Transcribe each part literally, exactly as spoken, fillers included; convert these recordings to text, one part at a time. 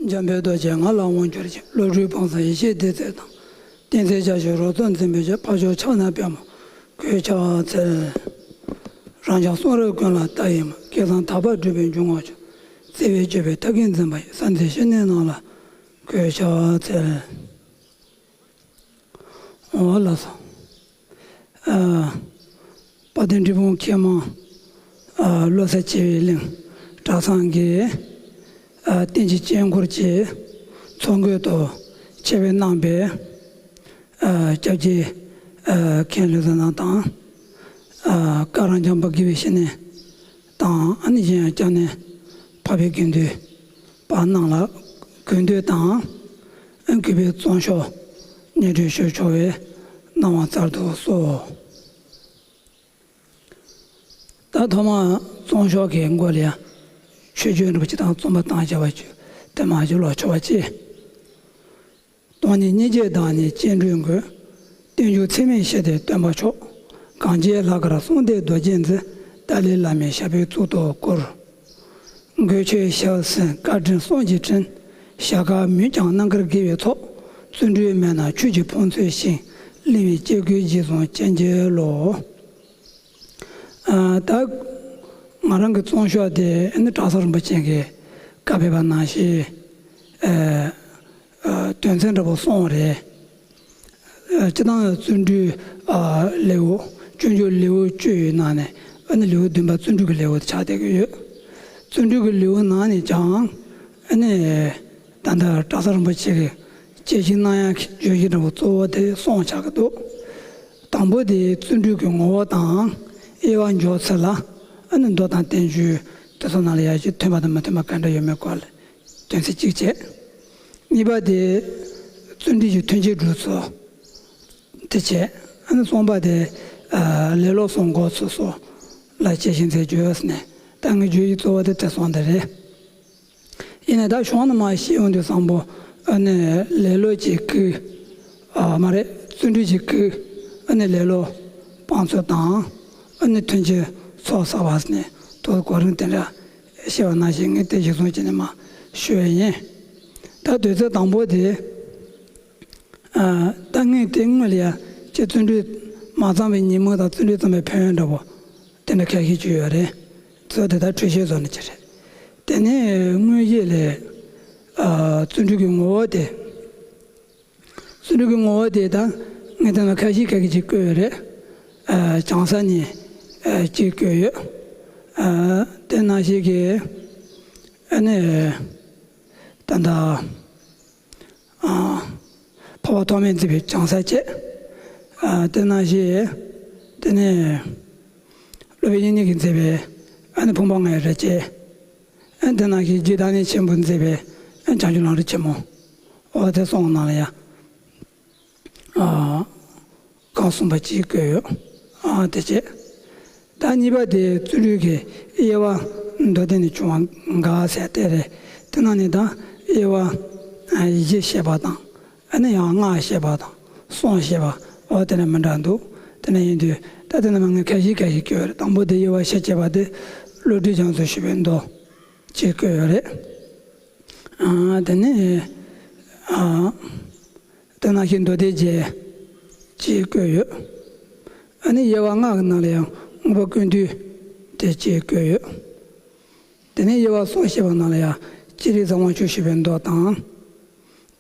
འཇམ་དཔལ་རྡོ་རྗེ་ང་ལ་དབང་བསྒྱུར་ཅིག་བློ་གྲོས་ཕུན་སུམ་ཡེ་ཤེས་ལྡན་རྩལ་དང་། བསྟན་འཛིན་སྐྱ་ཞབས་རོལ་ཚོགས་འཛིན་པའི་ཕྱིར། འཕགས་མཆོག་ཕྱག་ན་པདྨོ་གུས་ཕྱག་འཚལ། རང་ཅག་གསུང་རབ་ཀུན་ལ་ལྟ་བའི་མ། སྐལ་བཟང་དག་པ་སྒྲུབ་པའི་འཇུག་ངོགས་མཆོག་བརྩེ་བས་སྤྱོད་པའི་ཐབས་མཁས་འཛིན་པ་ཡི། གསང་མཛད་བཤེས་གཉེན་རྣམས་ལ་གུས་ཕྱག་འཚལ། འོ་ལགས་སོ། ཨ། དཔལ་ལྡན་འབྲས་སྤུངས་མཁས་མང་། ཨ། བློ་གསལ་བྱེ་བའི་གླིང་གྲྭ་ཚང་གི། ཨ། བསྟན་བཅོས་དཀྱིལ་འཁོར་གྱི་ཚོགས་མགོན་དུ་ཆེད་ཕེབས་གནང་བའི། ཨ། སྐྱབས་རྗེ། ཨ། མཁན་ལུས་རྩལ་རྣམ་དང་། ཨ། བཀའ་རམས་བྱང་པ་དགེ་བའི་བཤེས་གཉེན་དང་། ཨ་ནི་གཞན་ཡང་སྐྱབས་གནས་འཕགས་པའི་དགེ་འདུན་པ་རྣམས་ལ་གུས་འདུད་དང་། ཨ། གུས་པས་བརྩོན་ཤོག་སྙན་སྒྲོན་ཞུ་ཆོག་པའི་གནང་བ་སྩལ་དུ་གསོལ། ད་ཐོག་མར་བརྩོན་ཤོག་གི་མགོ་ལ་ཡང་ཆོས་སྐྱོང་རིན་པོ་ཆེ་དང་བརྩོན་པ་དང་བཅས་པ་བཅུ་དེ་མ་བཅུ་ལོ་ཆོག་པ་ཅི། སྟོང་ཉིད་སྙིང་རྗེའི་བདག་ཉིད་སྤྱན་འདྲེན་མགོན། བསྟན་འགྱུར་ཚད་མེད་ཞི་བདེའི་སྟོན་པ་མཆོག་གངས་ཅན་ལྷ་སྐལ་གསུང་ལྡན་རྡོ་རྗེ་འཛིན། ཏཱ་ལའི་བླ་མའི་ཞབས་པད་གཙུག་ཏུ་བཀུར། མགོན་ཁྱོད་ཞབས་ཟུང་བཀའ་དྲིན་གསུང་གིས་དྲན། ཞྭ་སྒབ་མུན་རྐྱང་རྣམ་དཀར་དགེ་བའི་ཚོགས། བརྩོན་འགྲུས་མེད་ན་ཆོས་ཀྱི་ཕུང་མཚོན་ཞིང་། གླིང་བའི་སྐྱེ་དགུའི་རྗེས་བཟུང་སྤྱན་རྒྱལ་ལོ། ཨ། ད་ང་རང་གི་བརྩོན་ཤོག་དེ་ནི་གྲྭ་ཚང་རིན་པོ་ཆེ་གིས་བཀའ་ཕེབས་པ་ནང་བཞིན། ཨ། ཨ། དོན་ཚན་འདྲ་པོ་གསུམ་རེད། ཨ། སྤྱིར་བཏང་བརྩོན་འགྲུས། ཨ། ལེའུ། སྤྱོད་འཇུག་ལེའུ་བཅུ་ཡི་ནང་ནས། ཨ་ནི་ལེའུ་བདུན་པ་བརྩོན་འགྲུས་ཀྱི་ལེའུ་དེ་ཆགས་བསྡད་ཀྱི་ཡོད། བརྩོན་འགྲུས་ཀྱི་ལེའུ་ནང་ནས་ཀྱང་། ཨ་ནི་ད་ལྟ་གྲྭ་ཚང་རིན་པོ་ཆེ་གིས་དཔྱད་ཞིབ་གནང་ཡག་གི་བརྗོད་གཞི་འདྲ་པོ་གཙོ་བོ་དེ་གསུམ་ཆགས་ཀྱི་འདུག་དང་པོ་དེ་བརྩོན་འགྲུས་ཀྱི་ངོ་བོ་དང་། དབྱེ་བ་འཇོག་ཚུལ་ལ། ཨ་ནི་མདོ་དང་བསྟན་བཅོས་དེ་ཚོ་ནང་ལ་ཡར་ཞུ་མཐུན་པ་དང་མི་མཐུན་པ་ག་འདྲ་ཡོད་མེད་སྐོར་ལ་དོན་ཚན་གཅིག་བྱས། གཉིས་པ་དེ་བརྩོན་འགྲུས་ཀྱི་མཐུན་རྐྱེན་སྒྲུབ་ཚུལ་དེ་བྱས། ཨ་ནི་གསུམ་པ་དེ། ཨ། ལེ་ལོ་གསུམ་འགོག་ཚུལ་སོགས་ལ་དཔྱད་ཞིབ་མཛད་རྒྱུ་ཡོད་ཟེར་ནས། ད་ངས་བརྗོད་གཞི་གཙོ་བོ་དེ་དེ་གསུམ་དེ་རེད། ཡིན་ནའི་ད་གཞུང་ནས་མར་བཤད་ཡོང་དུས་བཟང་པོ། ཨ་ནི་ལེ་ལོ་གཅིག་གིས། ཨ། མ་རེད། བརྩོན་འགྲུས་གཅིག་གིས། ཨ་ནི་ལེ་ལོ་སྤང་ཚུལ་དང་། ཨ་ནི་མཐུན་རྐྱེན་ཚོགས་བསགས་པ་ཟེར་ནས་དོ་གོ་རིམ་དེ་འདྲ་བཤད་པ་ནང་བཞིན་ངས་དེ་གཞིར་བཟུང་བྱས་ནས་མར་ཞུ་ཡས་ཡིན། ད་དོན་ཚན་དང་པོ་དེ། ཨ། ད་ངས་དེ་སྔོན་ལ་ཡ་ཁྱེད་བརྩོན་འགྲུས་མ་བརྩམས་པའི་ཉེས་དམིགས་དང་བརྩོན་འགྲུས་བརྩམས་པའི་ཕན་ཡོན་འདྲ་པོ་དེ་འདྲ་ཁ་ཤས་ཅིག་ཡོད་རེད། ཚོ་དེ་དག་འགྲེལ་བཤད་བཟོ་ནས་ཅི་རེད། དེ་ནས་དངོས་གཞི་ལས། ཨ། བརྩོན་འགྲུས་ཀྱི་ངོ་བོ་དེ། བརྩོན་འགྲུས་ཀྱི་ངོ་བོ་དེ་ད་ངས་ད་ལྟ་ཁ་ཤས་ཁ་ཤས་ཅིག་བཀོད་ཡོད་རེད། ཨ། བྱང་ས་ནས། ཨ། ཅིག་བཀོད་ཡོད། ཨ། དེ་ནང་བཞིན་གྱི། ཨ་ནི། ད་ལྟ། ཨ། འཕགས་པ་ཐོགས་མེད་མཛད་པའི་བྱང་ས་བཅས། ཨ། དེ་ནང་བཞིན། དེ་ནས་སློབ་དཔོན་དབྱིག་གཉེན་གྱིས་མཛད་པའི། ཨ་ནི་ཕུང་པོ་ལྔའི་རི་བཅས། ཨ། དེ་ནང་བཞིན་རྗེ་བདག་ཉིད་ཆེན་པོས་མཛད་པའི། ཨ། བྱང་ཆུབ་ལམ་རིམ་ཆེན་མོ། འོ་དེ་གསུམ་ནང་ལ་ཡ། ཨ། རྐང་གསུམ་པ་གཅིག་བཀོད་ཡོད། ཨ། དེ་བྱས། ད་གཉིས་པ་དེ་བརྩོན་འགྲུས་ཀྱི་དབྱེ་བ་མདོ་སྡེ་ནས་བྱུང་བ་འགའ་ཟེར་དེ་རེད། དེ་ནང་ནས་ད་དབྱེ་བ་བཞི་བཤད་པ་དང་། ཨ་ནི་ཡང་ལྔ་བཤད་པ་དང་གསུམ་བཤད་པ། འོ་དེ་འདྲ་མི་འདྲ་འདུག་དེ་འདྲ་ཡིན་དུས་ད་དེ་ནས་མ་ངས་ཁ་ཤས་ཁ་ཤས་བཀོད་ཡོད་རེད། དང་པོ་དེ་དབྱེ་བ་བཞི་བྱས་པ་དེ་བློ་གྲོས་རྒྱ་མཚོས་ཞུས་པའི་མདོ་ཅེས་བཀོད་ཡོད་རེད། ཨ། དེ་ནས། ཨ། དེ་ནང་བཞིན་མདོ་སྡེ་རྒྱན་ཅེས་བཀོད་ཡོད། ཨ་ནི་དབྱེ་བ་ལྔ་གི་ནང་ལ་ཡང་དངོས་པོ་ཀུན་བཏུས་དེ་ཅེས་བཀོད་ཡོད། དེ་ནས་དབྱེ་བ་གསུམ་བཤད་པ་ནང་ལ་ཡང་སྤྱིར་རིགས་གསུམ་དབང་ཕྱུག་ཞུས་པའི་མདོ་དང་།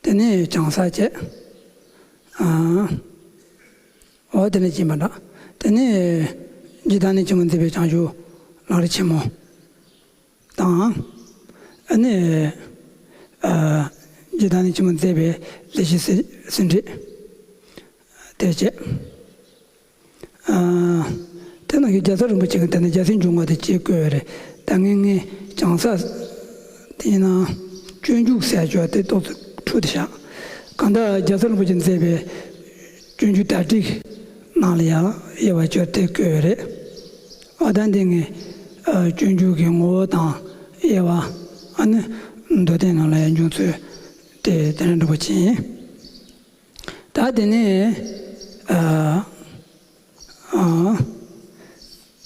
དེ་ནས་བྱང་ས་བཅས། ཨ། འོ་དེ་ནས་སྦྱིན་པ་འདྲ། དེ་ནས་རྗེ་བདག་ཉིད་ཆེན་པོས་མཛད་པའི་བྱང་ཆུབ་ལམ་རིམ་ཆེན་མོ། དང་། ཨ་ནི། ཨ། རྗེ་བདག་ཉིད་ཆེན་པོས་མཛད་པའི་ལེགས་བཤད་ཟིན་བྲིས་དེ་བཅས། ཨ། དེ་ནང་གི་རྒྱལ་ཚབ་རིན་པོ་ཆེ་གིས་དེ་ནས་རྒྱལ་སྲས་འབྱུང་བ་དེ་ཅེས་བཀོད་ཡོད་རེད། ད་ངས་ངས་བྱང་ས་དེ་ཡིན་ན་སྤྱོད་འཇུག་ཟེར་ཡག་དེ་ཏོག་ཙམ་འཁྲུག་བསྡད་ཤག་གང་ལྟར་རྒྱལ་ཚབ་རིན་པོ་ཆེས་མཛད་པའི། སྤྱོད་འཇུག་དར་ཊིཀ་ནང་ལ་ཡང་དབྱེ་བ་བཅུ་དེ་བཀོད་ཡོད་རེད། འོ་ད་འདི་ངས། ཨ། སྤྱོད་འཇུག་གི་ངོ་བོ་དང་དབྱེ་བ། ཨ་ནི་མདོ་སྡེ་ནང་ལ་ཡང་འབྱུང་ཚུལ་དེ་དེ་འདྲ་འདྲ་པོ་ཅིག་ཡིན། ད་དེ་ནས། ཨ། ཨ།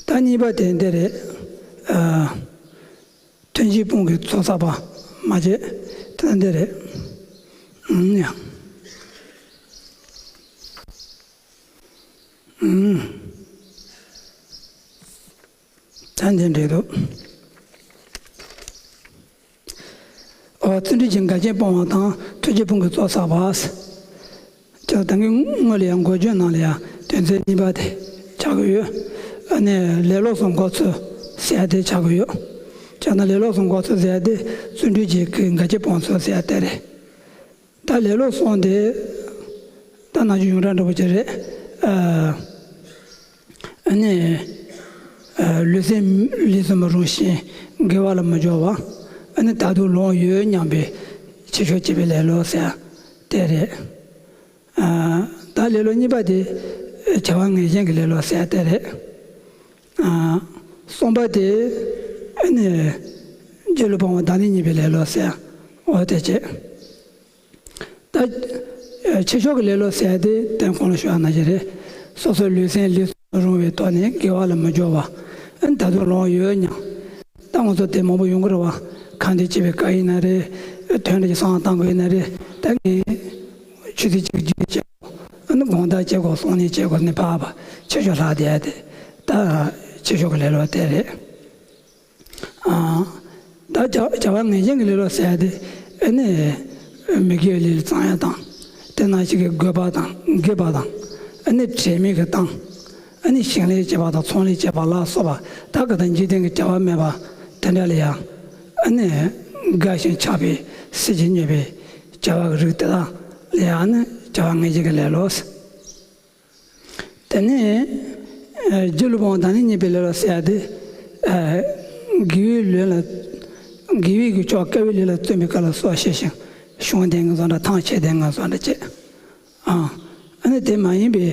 ད་གཉིས་པ་དེ་འདི་རེད། ཨ། ཐུན་གཅིག་སྤོང་གི་ཚོགས་བསགས་པ་མ་བྱས། ད་འདི་རེད། ཨུམ། ཡ། ཨུམ། ད་འདི་འགྲིག་འདུག། ཨོ། བརྩོན་འགྲུས་ཀྱི་འགལ་རྐྱེན་སྤོང་བ་དང་ཐུགས་རྗེ་ཕུང་གི་ཚོགས་བསགས་པ། ཅག་ད་གིན་སྔོན་ལ་ཡང་འགོ་བརྗོད་ནང་ལ་ཡང་དོན་ཚན་གཉིས་པ་དེ་ཆགས་ཀྱི་ཡོད། ཨ་ནི་ལས་ལོགས་སུ་འགོག་ཚུལ་ཟེར་ཡ་དེ་ཆགས་ཀྱི་ཡོད། ཅག་ན་ལས་ལོགས་སུ་འགོག་ཚུལ་ཟེར་ཡ་དེ་བརྩོན་འགྲུས་ཀྱི་གི་འགལ་རྐྱེན་སྤོང་ཚུལ་ཟེར་ཡ་དེ་རེད། ད་ལས་ལོགས་སུ་དེ་ད་ནང་བཞིན་ཡོངས་གྲགས་འདྲ་པོ་ཅིག་རེད། ཨ་ནི་ལུས་སེམས་ལུས་སུ་མི་རུང་ཞིང་དགེ་བ་ལ་མི་སྦྱོར་བ། ཨ་ནི་ད་དུང་ལོང་ཡོད་སྙམ་པའི་ཕྱི་ཕྱོགས་སྐྱེས་པའི་ལས་ལོགས་ཟེར་ཡ་དེ་རེད། ཨ། ད་ལེ་ལོ་གཉིས་པ་དེ་བྱ་བ་ངན་ཞེན་གྱི་ལེ་ལོ་ཟེར་ཡ་དེ་རེད། ཨ། གསུམ་པ་དེ་ཨ་ནི་སྒྱིད་ལུག་སྤོང་བ་བདག་ཉིད་རྙེད་པའི་ལེ་ལོ་ཟེར་ཡ་འོ་དེ་བྱས། ད་ཕྱི་ཕྱོགས་ཀྱི་ལེ་ལོ་ཟེར་ཡ་དེ་དོན་གོང་ལ་ཞུ་ཡ་ནང་བཞིན་རེད། སོ་སོའི་ལུས་སེམས་ལུས་སུ་རུང་བའི་ཐོག་ནས་དགེ་བ་ལ་མི་སྦྱོར་བ། ཨ་ནི་ད་དུང་ལོང་ཡོད་སྙམ། ད་ང་ཚོ་དེ་མང་པོ་ཡོང་གི་རེད་བ། ཁ་འདོན་བྱེད་པའི་སྐབས་ཡིན་ན་རེད། དོན་འདི་བསམ་བློ་བཏང་དགོས་ཡིན་ན་རེད། ད་ངས་ཆུ་ཚོད་གཅིག་རྗེས་བྱས། ཨ་ནི་དགོང་དག་བྱེད་དགོས། སང་ཉིན་བྱེད་དགོས་ནས་ཕར་ཕར་ཕྱི་ཕྱོགས་ལྷག་བསྡད་ཡ་དེ་ད་ཕྱི་ཕྱོགས་ཀྱི་ལེ་ལོ་དེ་རེད། ཨ། ད་བྱ་བྱ་བ་ངན་ཞེན་གྱི་ལེ་ལོ་ཟེར་ཡ་དེ་ཨ་ནི་མི་དགེ་བའི་ལས་ལ་བརྩོན་ཡ་དང་། དེ་ནང་བཞིན་གྱི་དགོད་པ་དང་འགེབས་པ་དང་། ཨ་ནི་དྲན་མེད་ཀྱི་བཏང་། ཨ་ནི་ཞིང་ལས་བྱེད་པ་དང་ཚོང་ལས་བྱེད་པ་ལ་སོགས་པ་ད་ག་དང་འཇིག་རྟེན་གྱི་བྱ་བ་མེད་པ་དེ་འདྲ་ལ་ཡང་ཨ་ནི་དགའ་ཞིང་ཆགས་པའི་སྲིད་ཀྱི་མྱོས་པའི་བྱ་བ་གི་རིགས་དེ་དག་ལ་ཡང་ཨ་ནི་བྱ་བ་ངན་ཞེན་གྱི་ལེ་ལོ་ཟེར། དེ་ནས་སྒྱིད་ལུག་སྤོང་བ་བདག་ཉིད་རྙེད་པའི་ལེ་ལོ་ཟེར་ཡ་དེ། དགེ་བའི་ལས་ལ་དགེ་བའི་གི་ཕྱོགས་དཀའ་བའི་ལས་ལ་བརྩོན་པའི་སྐབས་ལ་སོ་ཤེས་ཤིང་གཞུང་ལྡན་ངན་སོང་འདྲ་ཐང་ཆད་ལྡན་ངན་སོང་འདྲ་བྱེད། ཨ། ཨ་ནི་དེ་མ་ཡིན་པའི་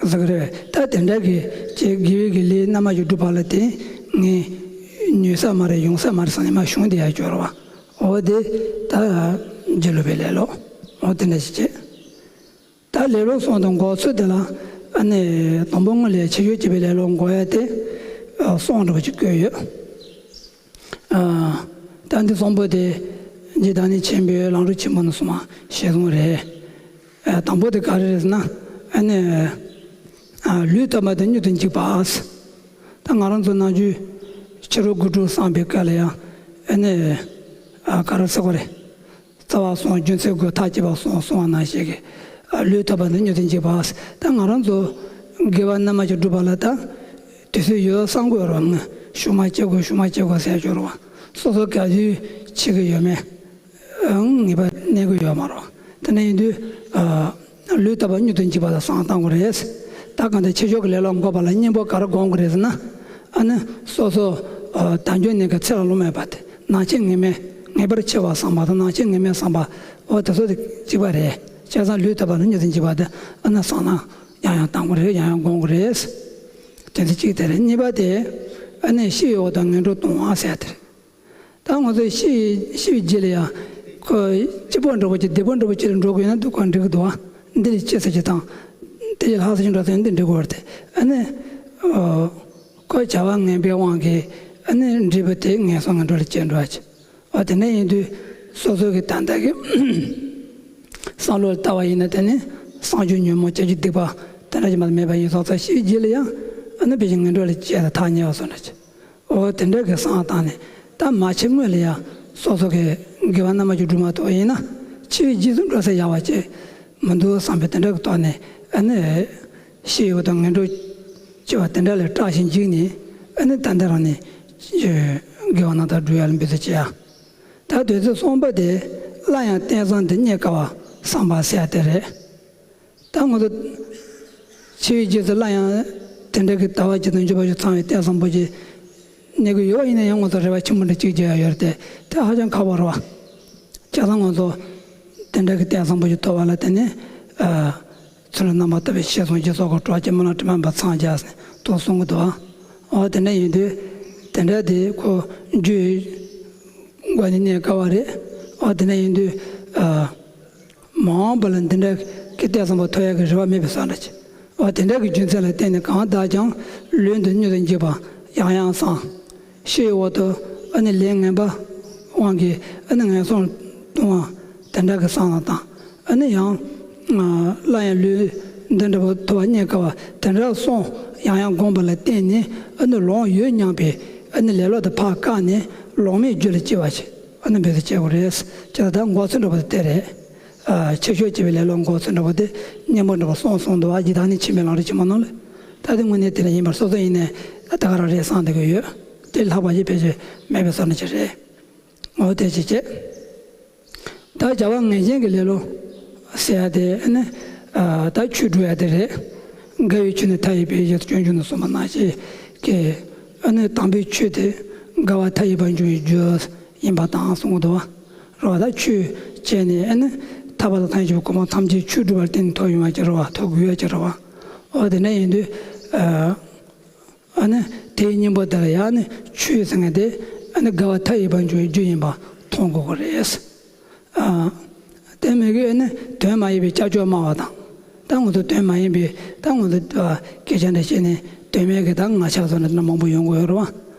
ཟེར་གི་རེད། ད་དེ་འདྲ་གི་ཅིག་དགེ་བའི་གི་ལས་རྣལ་མ་ཞིག་སྒྲུབ་པ་ལ་དེ་ངས་ཉོས་ས་མ་རེད། ཡོང་ས་མ་རེད་བསམ་ནས་མར་གཞུང་དེ་ཡར་སྐྱོར་བ། འོ་དེ་ད་སྒྱིད་ལུག་པའི་ལེ་ལོ། འོ་དེ་འདྲ་ཞིག་བྱེད། ད་ལེ་ལོ་གསུམ་དང་འགོག་ཚུལ་དེ་ལ་ཨ་ནི་དང་པོ་སྔོན་ལ་ཕྱི་ཕྱོགས་སྐྱེས་པའི་ལེ་ལོ་འགོག་ཡ་དེ་གསུམ་འདྲ་པོ་ཅིག་བཀོད་ཡོད། ཨ། ད་འདི་གསུམ་པོ་དེ་འཇིག་བདག་ཉིད་ཆེན་པོའི་ལམ་རིམ་ཆེན་མོ་ནས་གསུངས་པ་ཞལ་གསུང་རེད། ཨ། དང་པོ་དེ་ག་རེ་རེད་ཟེར་ན། ཨ་ནི་ཨ། ལུས་ཐོབ་པ་དང་མྱུར་དུ་འཇིག་པ། ད་ང་རང་ཚོ་ནམ་རྒྱུན་ཕྱི་རོལ་དགུ་སྒྲུབ་བསམ་པའི་སྐབས་ལ་ཡང་ཨ་ནི་ཨ། ག་རེ་ཟེར་དགོས་རེད། རྩ་བ་གསུམ། རྒྱུ་མཚན་དགུ། མཐའ་བསྐྱེད་པ་གསུམ་གསུངས་པ་ནང་བཞིན་གྱི། ཨ། ལུས་ཐོབ་པ་དང་མྱུར་དུ་འཇིག་པ། ད་ང་རང་ཚོ་དགེ་བ་རྣལ་མ་ཞིག་སྒྲུབ་པ་ལ་ད་དུས་ཚོད་ཡོད་བསམ་གྱི་ཡོད་རེད་བ། ངས་ཤུགས་མ་བསྐྱེད་དགོས། ཤུགས་མ་བསྐྱེད་དགོས་ཟེར་གྱི་ཡོད་རེད་བ། སོ་སོ་ག་དུས་བྱེད་ཀྱི་ཡོད་མེད་ངེས་པ་གནས་ཀྱི་ཡོད་མ་རེད་བ། དེ་འདྲ་ཡིན་དུས། ཨ། ལུས་ཐོབ་པ་མྱུར་དུ་འཇིག་པ་ལ་བསམ་བློ་གཏོང་དགོས་རེད། ད་གང་ལྟར་ཕྱི་ཕྱོགས་ཀྱི་ལེ་ལོ་འགོག་པ་ལ་གཉེན་པོ་ག་རེ་སྒོམ་དགོས་རེད་ཟེར་ན། ཨ་ནི་སོ་སོ། ཨ། དལ་འབྱོར་གནས་ཀྱི་ཚེ་ལ་ལོང་མེད་པ་དེ། ནང་ཆོས་ངེས་མེད་ངེས་པར་འཆི་བ་བསམ་པ་དང་ནང་ཆོས་ངེས་མེད་བསམ་པ། འོ་དེ་ཚོ་དེ་གཅིག་པ་རེད། བྱས་ཙང་ལུས་ཐོབ་པ་ནི་མྱུར་དུ་འཇིག་པ་དེ་ཨ་ནི་བསམ་བློ་ཡང་ཡང་བཏང་དགོས་རེད། ཡང་ཡང་སྒོམ་དགོས་རེད། དེ་ཚོ་གཅིག་དེ་རེད། གཉིས་པ་དེ་ཨ་ནི་ཤི་བའི་འོག་ཏུ་ངན་འགྲོར་ལྟུང་བ་ཟེར་དེ་རེད། ད་ང་ཚོས་ཤི་ཤི་བའི་རྗེས་ལ་ཡང་ཁོ་སྐྱིད་པོ་འདྲ་པོ་ཅིག་བདེ་པོ་འདྲ་པོ་ཅིག་ལ་འགྲོ་དགོས་ན་འདུག་ག་འགྲིག་གི་འདུག་ཨ། འདི་ལས་སྐྱིད་ས་ཅིག་དང་། དེ་ལས་ལྷག་ས་ཅིག་འགྲོ་ས་ཡིན་འདི་འགྲིག་གི་རེད་དེ། ཨ་ནི། ཨོ། ཁོ་བྱ་བ་ངན་པའི་དབང་གིས་ཨ་ནི་འབྲས་བུ་དེ་ངན་སོང་ངན་འགྲོ་ལ་སྐྱེལ་འགྲོ་བ་ཅིག། ཨོ། དེ་འདྲ་ཡིན་དུས་སོ་སོ་གི་ད་ལྟ་གི་བསམ་བློ་ལ་ལྟ་བ་ཡིན་ན། དེ་ནི་བསམ་སྤྱོད་ཉོན་མོངས་བྱ་སྤྱོད་སྡིག་པ་དེ་འདྲ་ཅིག་མ་མེད་པ་ཡིན་སོང་ཙང་ཤི་བའི་རྗེས་ལ་ཡང་ཨ་ནི་ཕལ་ཆེར་ངན་འགྲོ་ལ་སྐྱེལ་ད་ཐག་ཉེ་བ་སོང་འདྲ་ཅིག། འོ་དེ་འདྲ་གི་བསམ་བློ་བཏང་ནས་ད་མ་འཆི་སྔོན་ལ་ཡང་སོ་སོ་གི་དགེ་བ་རྣལ་མ་ཅིག་སྒྲུབ་མ་ཐུབ་པ་ཡིན་ན་འཆི་བའི་རྗེས་སུ་འགྲོ་ས་ཡག་པ་ཅིག་མི་འདུག་བསམ་པའི་དེ་འདྲ་གི་ཐོག་ནས། ཨ་ནི་ཤི་བའི་འོག་ཏུ་ངན་འགྲོར་སྐྱེ་བ་དེ་འདྲ་ལས་སྐྲག་ཞིང་འཇིགས་ནས། ཨ་ནི་ད་ལྟ་རང་ནས་དགེ་བ་རྣམ་དག་སྒྲུབ་ཡ་ལ་འབད་རྩོལ་བྱེད་ཡ། ད་དོན་ཚན་གསུམ་པ་དེ་སླར་ཡང་རྟེན་བཟང་འདི་རྙེད་དཀའ་བ་བསམ་པ་ཟེར་ཡ་དེ་རེད། ད་ང་ཚོ་འཆི་བའི་རྗེས་སུ་སླར་ཡང་དེ་འདྲ་གི་ལྟ་བ་ཅིག་དང་འཇུག་པ་ཅིག་ཚང་བའི་རྟེན་བཟང་པོ་ཅིག་གནས་ཀྱི་ཡོད་པ་ཡིན་ན་ཡང་། ང་ཚོ་རེ་བ་ཆེན་པོ་འདྲ་གཅིག་བྱེད་ཡ་ཡོད་རེད་དེ། དེ་ཧ་ཅང་ཁག་པོ་རེད་བ། བྱས་ཙང་ང་ཚོ་དེ་འདྲ་གི་རྟེན་བཟང་པོ་ཅིག་ཐོབ་པ་ལ་བརྟེན་ནས། ཨ། ཚུལ་རྣམ་པར་ཐར་པའི་ཞེས་གསུངས། རྗེས་སོགས་ཀྱི་གྲོགས་ཀྱིས་སྨོན་ལམ་དྲི་མ་མེད་པར་འཚང་རྒྱ་ཟེར་ནས་དུ་གསུང་གི་འདུག་ཨ། འོ་དེ་འདྲ་ཡིན་དུས་དེ་འདྲ་དེ་ཁོ་རྒྱུའི་སྒོ་ནས་གནས་དཀའ་བ་རེད། འོ་དེ་འདྲ་ཡིན་དུས། ཨ། མ་འོངས་པ་ལ་འདི་འདྲ་གི་རྟེན་བཟང་པོ་ཐོབ་ཡག་གི་རེ་བ་མེད་པའི་བཟོ་འདྲ་ཅིག། འོ་དེ་འདྲ་གི་རྒྱུ་མཚན་ལ་བརྟེན་ནས་གང་ལྟར་ཀྱང་ལུས་འདི་མྱུར་དུ་འཇིག་པ་ཡང་ཡང་བསམ། ཤི་བའི་འོག་ཏུ་ཨ་ནི་ལས་ངན་པ་ དབང་གིས་ཨ་ནི་ངན་སོང་ལྟུང་བ་དེ་འདྲ་གི་བསམ་བློ་དང་། ཨ་ནི་ཡང་སླར་ཡང་ལུས་འདི་འདྲ་བོ་ཐོབ་པ་རྙེད་དཀའ་བ་དེ་འདྲ་སོང་ཡང་ཡང་སྒོམ་པ་ལ་བརྟེན་ནས་ཨ་ནི་ལོང་ཡོད་སྙམ་པའི་ཨ་ནི་ལེ་ལོ་དེ་ཕར་བཀག་ནས་ལོང་མེད་རྒྱུ་ལ་སྐྱེ་བ་ཞིག་ཨ་ནི་འབད་དུ་བྱེད་དགོས་རེད། ཅེས་ད་འགོག་ཚུལ་འདྲ་བོ་དེ་རེད། ཨ་ཆེ་ཤོས་སྐྱེ་བའི་ལེ་ལོ་འགོག་ཚུལ་འདྲ་བོ་དེ་སྙིང་པོ་འདྲ་བོ་གསུངས་སོང་འདུག་བ། ཇི་ལྟར་ནི་ཕྱིན་པའི་ལམ་རིམ་ཆེན་མོ་ནང་ལ། ད་དེ་དངོས་གནས་དེ་འདྲ་ཡིན་པར་སོ་སོ་ཡིན་ནས་ད་ག་རང་རེད་བསམ་བསྡད་ཀྱི་ཡོད། དེ་ལྷག་པ་ཞིག་ཕལ་ཆེར་མེད་པའི་བཟོ་འདྲ་ཅིག་རེད། འོ་དེ་ཅིག་བྱས། ད་བྱ་བ་ངན་ཞེན་གྱི་ལེ་ལོ་ཟེར་ཡ་དེ་ནི་ཨ་ད་ཆོས་སྒྲུབ་ཡ་དེ་རེད། དགའ་བའི་ཆོས་ནི་མཐའ་ཡས་པའི་ཞེས་སུ་སྤྱོད་འཇུག་ན་གསུངས་པ་ནང་བཞིན་གྱི་ཨ་ནི་དམ་པའི་ཆོས་དེ་དགའ་བ་མཐའ་ཡས་པར་འབྱུང་བའི་རྒྱུ་ཡིན་པ་དང་གསུངས་འདུག་བ། རོ་ད་ཆོས་བྱས་ནས་ཨ་ནི་ཐར་པ་དང་ཐམས་ཅད་གོ་འཕང་ཐམས་ཅད་ཆོས་སྒྲུབ་པར་བརྟེན་ནས་ཐོབ་ཡོང་བ་ཅིག་རེད་བ། ཐོབ་དགོས་ཡ་ཅིག་རེད་བ། འོ་དེ་འདྲ་ཡིན་དུས་ཨ་ཨ་ནི་དེའི་སྙིང་པོ་དེ་ལ་ཡང་ནི་ཆོས་ཟེར་མཁན་དེ་ཨ་ནི་དགའ་བ་མཐའ་ཡས་པར་འབྱུང་བའི་རྒྱུ་ཡིན་པ་མཐོང་དགོས་ཀྱི་རེད། ཨ་དེ་མོ་གི་ཨ་ནི་དོན་མ་ཡིན་པའི་ཀྱག་ཀྱོག་སྨྲ་བ་དང་། ད་ང་ཚོ་དོན་མ་ཡིན་པའི་ད་ང་ཚོ་སྐད་ཆ་འདྲ་བཤད་ནས་དོན་མེད་ཀྱི་ད་ང་ཆ་བཟོ་འདྲ་མང་པོ་ཡོང་གི་ཡོད་རེད་བ།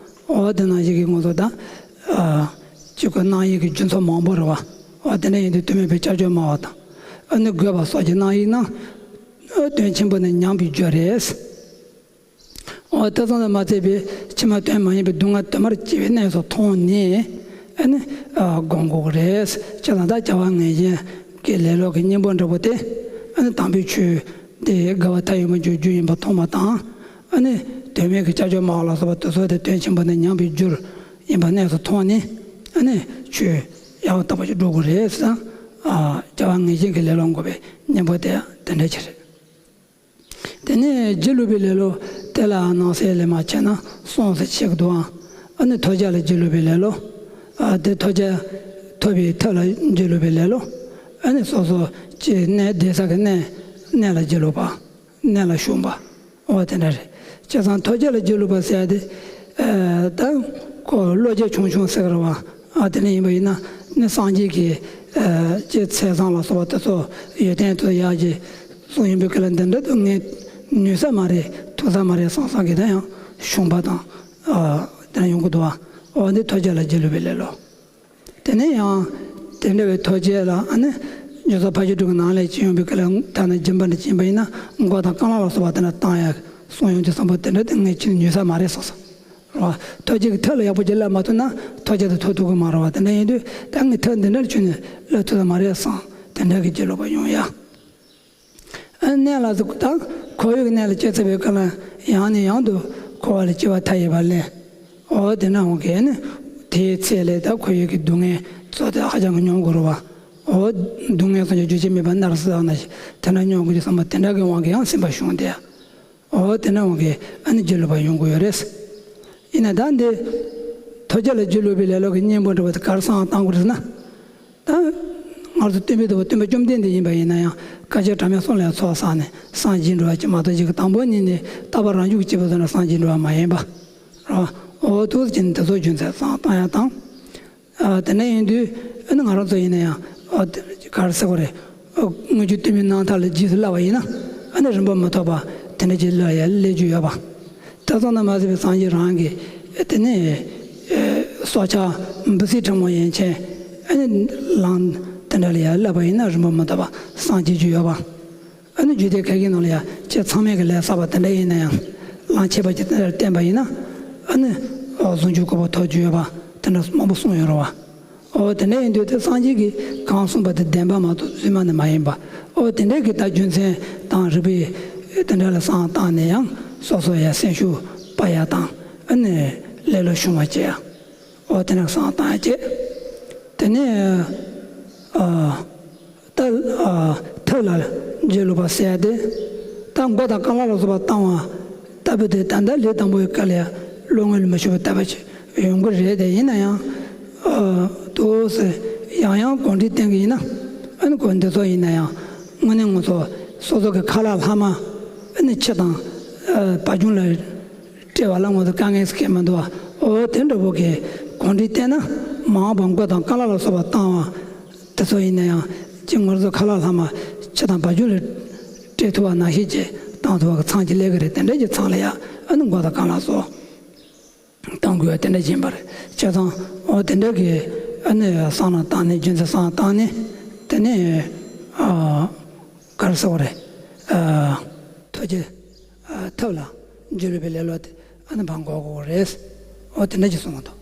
འོ་དེ་ནང་བཞིན་གྱི་ང་ཚོ་ད་ཨ་ཅིག་གི་སྣང་ཡིག་གི་རྒྱུ་མཚན་མང་པོ་རེད་བ། འོ་དེ་འདྲ་ཡིན་དུས་དོན་མེད་པའི་ཀྱག་ཀྱོག་སྨྲ་བ་དང་། ཨ་ནི་དགོས་པ་སོགས་ཀྱི་སྣང་ཡིག་རྣམས་དོན་ཆེན་པོ་ནི་ཉམས་པའི་རྒྱུ་རེད། འོ་དེ་ཙམ་དུ་མ་ཚད་པའི་ཕྱི་མ་དོན་མ་ཡིན་པའི་སྡུག་བསྔལ་དོན་མར་སྐྱེ་བའི་གནས་སུ་མཐོང་ནས་ཨ་ནི་སྒོམ་དགོས་རེད། ཅེས་དང་། ད་བྱ་བ་ངན་ཞེན་གྱི་ལེ་ལོ་གི་གཉེན་པོ་འདྲ་པོ་དེ་ཨ་ནི་དམ་པའི་ཆོས་དེ་དགའ་བ་མཐའ་ཡས་པར་འབྱུང་རྒྱུ་ཡིན་པ་མཐོང་བ་དང་། ཨ་ནི་དོན་མེད་ཀྱི་ཀྱག་ཀྱོག་སྨྲ་བ་ལ་སོགས་པ་དེ་ཚོ་དེ་དོན་ཆེན་པོ་ནི་ཉམས་པའི་རྒྱུར་ཡིན་པ་གནས་སུ་མཐོང་ནས་ཨ་ནི་ཆོས་ཡག་པོ་དག་པོ་ཞིག་སྒྲུབ་དགོས་རེད་ཟེར། བྱ་བ་ངན་ཞེན་གྱི་ལེ་ལོ་འགོག་པའི་གཉེན་པོ་དེ་དེ་འདྲ་ཅིག་རེད། དེ་ནས་སྒྱིད་ལུག་པའི་ལེ་ལོ་དེ་ལ་ནང་གསེས་ལས་མར་ཕྱེ་ན་གསུམ་ཟེར་ཕྱེ་གི་འདུག་ཨང་། ཨ་ནི་ཐོས་བྱ་ལ་སྒྱིད་ལུག་པའི་ལེ་ལོ། ཨ་དེ་ཐོས་བྱ་ཐོས་པའི་ཐབས་ལ་སྒྱིད་ལུག་པའི་ལེ་ལོ། ཨ་ནི་སོ་སོ་ཅིག་གནས་བསྡད་ས་གི་གནས་གནས་ལ་སྒྱིད་ལུག་པ། གནས་ལ་ཞུམ་པ། འོ་དེ་འདྲ་རེད། བྱས་ཙང་ཐོས་བྱ་ལ་སྒྱིད་ལུག་པ་ཟེར་ཡ་དེ། ཨ་ད་ཁོ་བློ་སྐྱེད་ཆུང་ཆུང་ཟེར་གི་རེད་བ། ཨ་དེ་འདྲ་ཡིན་པ་ཡིན་ན་ནི་སངས་རྒྱས་ཀྱི་ཨ་ཅིག་མཚན་བཟང་ལ་སོགས་པ་དེ་ཚོ་ཡོན་ཏན་དེ་ཚོ་ཡག་གི་གསུངས་ཡིན་པའི་སྐད་ལ་འདི་འདྲ་དུ་ངས་ནུས་ས་མ་རེད། ཐུབ་ས་མ་རེད་བསམ་བསམ་གི་ད་ཡང་ཞུམ་པ་དང་། ཨ་དེ་འདྲ་ཡོང་གི་འདུག་བ། འོ་འདི་ཐོས་བྱ་ལ་སྒྱིད་ལུག་པའི་ལེ་ལོ། དེ་ནས་ཡང་དེ་འདྲ་བའི་ཐོས་བྱ་ལ་ཨ་ནི་རྒྱུ་ཚོགས་ཕ་ཤུལ་དྲུག་གི་ནང་ལས་ཅི་ཡོང་བའི་སྐད་ལ་ཐ་ན་སྦྱིན་པ་འདྲ་སྦྱིན་པ་ཡིན་ན་མགོ་དང་རྐང་ལག་ལ་སོགས་པ་དེ་འདྲ་བཏང་ཡ་གསུངས་ཡོང་དུས་བསམ་པ་དེ་འདྲ་དེ་ངས་ཅི་ནུས་ས་མ་རེད་བསམ་སོང་། རེད་བ། ཐོས་བྱ་གི་ཐབས་ལ་ཡག་པོ་ཅིག་བསླབ་མ་ཐུབ་ན་ཐོས་བྱ་དེ་ཐོབ་ཐུབ་ཀྱི་མ་རེད་བ། དེ་འདྲ་ཡིན་དུས་ད་ངས་ཐབས་འདི་འདྲ་ཁྱོན་ནས་བསླབ་ཐུབ་ས་མ་རེད་བསམ་དེ་འདྲ་གི་སྒྱིད་ལུག་པ་ཡོང་ཡ། ཨ་གནས་ལ་སོགས་དང་འཁོར་བའི་གནས་ལ་སྐྱེ་ཚར་བའི་སྐབས་ལ་ཡང་ནས་ཡང་དུ་འཁོར་བ་ལ་སྐྱེ་བ་མཐའ་ཡས་པ་ལེན། འོ་དེ་འདྲ་འོང་གི་ནི་དེའི་ཚེ་ལས་ད་འཁོར་བའི་གི་སྡུག་བསྔལ་ཚོ་དེ་ཧ་ཅང་གི་མྱོང་དགོས་རེད་བ། འོ་སྡུག་བསྔལ་སོགས་ཀྱི་རྒྱུ་ཅན་མེད་པ་ནར་སོན་ན་དེ་འདྲ་མྱོང་དགོས་ཀྱི་བསམ་པ་དེ་འདྲ་གི་དབང་གིས་ཡང་སེམས་པ་ཞུམ་སྟེ། འོ་དེ་འདྲ་འོང་གི་ཨ་ནི་སྒྱིད་ལུག་པ་ཡོང་གི་ཡོད་རེད། ཡིན་ན་ད་འདི་ཐོས་བྱ་ལ་སྒྱིད་ལུག་པའི་ལེ་ལོ་གི་གཉེན་པོ་འདྲ་བ་དེ་ག་རེ་བསམ་བློ་བཏང་དགོས་རེད་ཟེར་ན། ད་ང་ཚོ་སྟོན་པའི་ཐུ་བོ་སྟོན་པ་བཅོམ་ལྡན་འདས་ཡིན་པ་ཡིན་ན་ཡང་བསྐལ་ཆེན་གྲངས་མེད་གསུམ་ལ་ཚོགས་བསགས་ནས་སངས་རྒྱས་འགྲོ་བ་ཅིག་མ་གཏོགས་ཅིག་གི་དང་པོ་ཉིད་ནས་རྟག་པ་རང་བྱུང་གི་སྐྱེས་བུ་ཚོ་ནས་སངས་རྒྱས་འགྲོ་བ་མ་ཡིན་པ། རེད་བ། འོ་ཐུགས་རྗེ་ཆེན་དེ་ཚོ་རྒྱུ་མཚན་བསམ་བློ་བཏང་ཡ་དང་། ཨ་དེ་འདྲ་ཡིན་དུས་ཨ་ནི་ང་རང་ཚོ་ཡིན་ན་ཡང་ཨ་དེ་ག་རེ་ཟེར་དགོས་རེད། ཨ་དངོས་བརྒྱུད་སྟོན་པའི་རྣམ་ཐར་ལ་རྗེས་སུ་བསླབ་པ་ཡིན་ན་ཨ་ནི་རིམ་པ་མི་ཐོགས་པ་དེ་འདྲ་ཅིག་སླེབས་ཡ་སླེབས་རྒྱུ་ཡོད་པ། དེ་ཙམ་དུ་མ་ཟད་པའི་སངས་རྒྱས་རང་གིས་དེ་ནས་ཨ་སྲོག་ཆགས་འབུ་སྲིན་ཕྲ་མོ་ཡན་ཆད་ཨ་ནི་ལམ་དེ་འདྲ་ལ་ཡ་བསླབ་པ་ཡིན་ན་རིམ་པ་མི་ཐོགས་པ་སངས་རྒྱས་རྒྱུ་ཡོད་པ། ཨ་ནི་རྒྱུད་སྡེ་ཁ་ཤས་ནང་ལ་ཡང་ཁྱེད་ཚང་མས་ཀྱི་ལས་བསགས་པ་དེ་འདྲ་ཡིན་ན་ཡང་། ལམ་ཁྱད་པར་གྱི་དེ་འདྲ་བསྟན་པ་ཡིན་ན། ཨ་ནི་ཨ་ཟུང་འཇུག་གི་གོ་འཕང་ཐོབ་རྒྱུ་ཡོད་པ་དེ་འདྲ་མང་པོ་གསུངས་ཡོད་རེད་བ། འོ་དེ་འདྲ་ཡིན་དུས་དེ་སངས་རྒྱས་ཀྱིས་གང་གསུངས་པ་དེ་བདེན་པ་མ་གཏོགས་རྫུན་མ་ནི་མ་ཡིན་པ། འོ་དེ་འདྲ་གི་ད་རྒྱུ་མཚན་དང་རིགས་པས་དེ་འདྲ་ལ་བསམ་བཏང་ནས་ཡང་སོ་སོ་ཡང་སེམས་ཤུགས་སྤར་ཡ་དང་ཨ་ནི་ལེ་ལོ་ཞུམ་པ་བྱེད་ཡ། འོ་དེ་འདྲ་བསམ་བཏང་ཡ་བྱེད། དེ་ནས་ཨ། ད་ཨ་ཐབས་ལ་སྒྱིད་ལུག་པ་ཟེར་ཡ་དེ། ད་མགོ་དང་རྐང་ལག་ལ་སོགས་པ་བཏང་བ་ལྟ་བུ་དེ་ད་ལྟ་ལས་དང་པོའི་སྐབས་ལ་ཡང་བློ་ངོར་མི་ཆུད་པ་ལྟ་བུ་ཅིག་ཡོང་གི་རེད། དེ་ཡིན་ན་ཡང་ཨ་དུ་ཟེར་ཡང་ཡང་གོམས་འདྲིས་བསྟེན་གི་ཡིན་ན་ཨ་ནི་གོ་འདི་ཚོ་ཡིན་ན་ཡང་དངོས་གནས་ང་ཚོ་སོ་སོ་གི་ཁ་ལག་ལྷག་མ་ཨ་ནི་ཕྱི་དང་ཨ་བ་བྱུང་ལ་སྤྲད་པ་ལ་ང་ཚོ་དཀའ་ངལ་ཟེར་མཁན་མི་འདུག་བ། འོ་དེ་འདྲ་བོ་གི་གོམས་འདྲིས་བསྟེན་ན་མ་འོངས་པ་མགོ་དང་རྐང་ལག་ལ་སོགས་པ་བཏང་བ། དེ་ཚོ་ཡིན་ན་ཡང་ཅི་ང་ཚོ་ཁ་ལག་ལྷག་མ་ཕྱི་དང་བ་བྱུང་ལ་སྤྲད་ཐུབ་པ་ནང་བཞིན་གྱི་བཏང་ཐུབ་པ་གི་མཚམས་ཀྱི་ལས་ཀྱི་རེད། དེ་འདྲ་གྱི་མཚམས་ལ་ཡང་ཨ་ནི་མགོ་དང་རྐང་ལག་སོགས་བཏང་དགོས་པ་དེ་འདྲ་ཡིན་པ་རེད། བྱས་ཙང་འོ་དེ་འདྲ་གི་ ཨ་ནི་བསམ་བློ་བཏང་ནས། རྒྱུ་མཚན་བསམ་བློ་བཏང་ནས། དེ་ནས་ཨ་ག་རེ་ཟེར་བ་རེད། ཨ་ཐུགས་རྗེ་ཨ་ཐབས་ལ་འཇུག་པའི་ལེ་ལོ་དེ་ཨ་ནི་འབག་འགོག་དགོས་རེད། འོ་དེ་འདྲ་ཅིག་གསུངས་འདུག།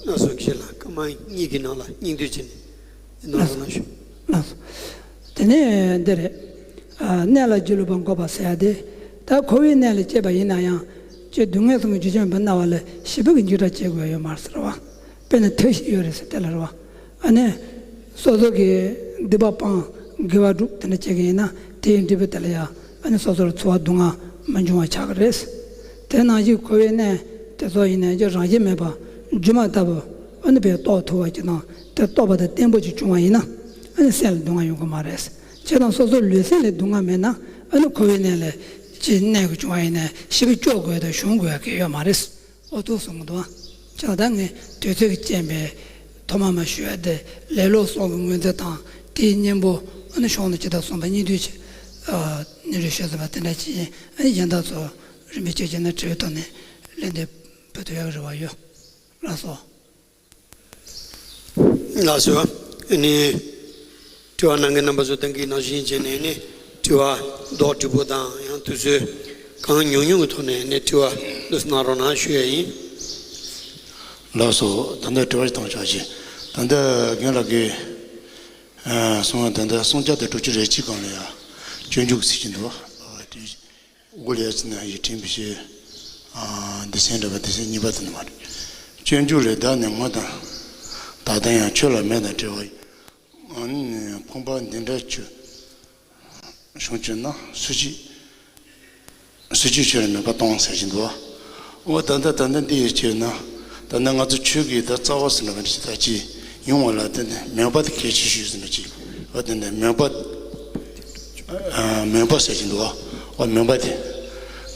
ལགས་སོ། ཁྱེད་ལ་སྐར་མ་གཉིས་ཀྱི་ནང་ལ་སྙིང་བསྡུས་བྱས་ནས་ནང་ལ་ལ་ཞུ། ལགས་སོ། དེ་ནས་འདི་རེད། ཨ་གནས་ལ་སྒྱིད་ལུག་པ་འགོག་པ་ཟེར་ཡ་དེ། ད་འཁོར་བའི་གནས་ལ་སྐྱེས་པ་ཡིན་ན་ཡང་། ཅིག་སྡུག་བསྔལ་གསུམ་གྱི་རྒྱུ་ཅན་པ་སྣང་བ་ལ་ཞེ་པོ་གི་འཇིགས་སྐྲག་སྐྱེ་དགོས་ཡོད་མ་རེད་ཟེར་བ། དཔེར་ན་མཐའ་བཞི་ཡོད་རེད་ཟེར་དེ་ལ་རེད་བ། ཨ་ནི་སོ་སོ་གི་སྡིག་པ་སྤང་། དགེ་བ་སྒྲུབ། དེ་འདྲ་བྱེད་ཀྱི་ཡིན་ན། དེའི་འབྲས་བུ་དེ་ལ་ཡང་ཨ་ནི་སོ་སོར་ཚོར་བ་སྡུག་བསྔལ་མི་འབྱུང་བ་ཆགས་ཀྱི་རེད། དེ་ནང་བཞིན་འཁོར་བའི་གནས་དེ་ཚོ་ཡིན་ནའི་ཀྱང་རང་བཞིན་མེད་པ་སྒྱུ་མ་ལྟ་བུ་ཨ་ནི་བས་རྟོགས་ཐུབ་པ་ཅིག་དང་། དེ་རྟོགས་པ་དང་བརྟན་པོ་ཅིག་བྱུང་བ་ཡིན་ན། ཨ་ནི་སེམས་ལ་སྡུག་བསྔལ་ཡོང་གི་མ་རེད། བྱས་ཙང་སོ་སོའི་ལུས་སེམས་ལ་སྡུག་བསྔལ་མེད་ན། ཨ་ནི་འཁོར་བའི་གནས་ལ་ཅིག་གནས་དགོས་བྱུང་བ་ཡིན་ནའི་ཞེ་པོ་སྐྱོ་དགོས་དང་གཞུང་དགོས་ཀྱི་ཡོད་མ་རེད། འོ་ཐུགས་སུན་གི་འདུག་ཨ། བྱས་ཙང་ད་ངས་དུས་ཚོད་ཀྱི་རྐྱེན་པས་ཐོག་མ་མ་ཞུ་ཡ་དེ། ལེ་ལོ་གསུམ་གྱི་ངོས་འཛིན་དང་། དེའི་གཉེན་པོ་ཨ་ནི་གཞུང་ལ་ཇི་ལྟར་གསུངས་པ་སྙིང་བསྡུས་ཀྱི་ཨ་སྙན་སྒྲོན་ཞུས་ཟིན་པ་དེ་འདྲ་ཅིག་ཡིན། ཨ་ནི་གཞན་དག་ཚོ་རིམ་པས་བྱས་བྱས་ནས་དྲི་བའི་ཐོག་ནས་ལན་འདེབས་ཕུལ་ཐུབ་ཡག་གི་རེ་བ་ཡོད། ལགས་སོ། ལགས་སོ། ཨ་ནི་དྲི་བ་གནང་མཁན་རྣམ་པ་ཚོ་ད་གིན་ནང་བཞིན་བྱས་ནས་ནི་དྲི་བ་རྡོག་རྡོག་པོ་དང་། ཡང་དུས་ཚོད་གང་ཉུང་ཉུང་གི་ཐོག་ནས་ནི་དྲི་བ་འདུག་སེ་གནང་རོགས་གནང་ཞུ་ཡ་ཡིན། ལགས་སོ། ད་ལྟ་དྲི་བ་ཞིག་བཏང་ཆོག་ཅིག། ད་ལྟ་རྒན་ལགས་ཀྱིས་ཨ་གསུངས་པ། ད་ལྟ་སུམ་བརྒྱ་དང་དྲུག་ཅུ་རེ་གཅིག་སྒང་ལ་ཡ་སྤྱོད་འཇུག་ཟེར་གྱི་འདུག། འོ་དེ། འོ་ལས་ཙི་ན་ཡི་དྲན་པའི་ཤེས། ཨ་སྡེ་ཚན་འདྲ་བ་སྡེ་ཚན་གཉིས་པ་དེ་ནི་མ་རེད། སྤྱོད་འཇུག་ལས། བདག་ནི་སྔོན་དང་ད་ལྟ་ཡང་། ཆོས་ལ་མོས་དང་བྲལ་བ་ཡི། ཨ་ནི་ཕོངས་པ་འདི་འདྲ་ཆུ་བྱུང་གྱུར་ན། སུ་མཆིས། སུ་མཆིས་ཆོས་ལ་མོས་པ་སྟོང་ཟེར་གྱི་འདུག། འོ་ད་ལྟ་ད་ལྟ་འདི་ཡི་ཕྱིར་ན། ད་ལྟ་ང་ཚོ་ཆོས་ཀྱི་ད་རྩ་བ་ཟེར་ན་མི་འདྲ་ཅིག་ད་ཅི་ཡོང་བ་ལ་དེ་ནི་མོས་པ་དེ་གལ་ཆེ་ཤོས་ཟེར་ན་ཅི། འོ་དེ་ནི་མོས་པ། ཨ་མོས་པ་ཟེར་གྱི་འདུག། འོ་མོས་པ་དེ།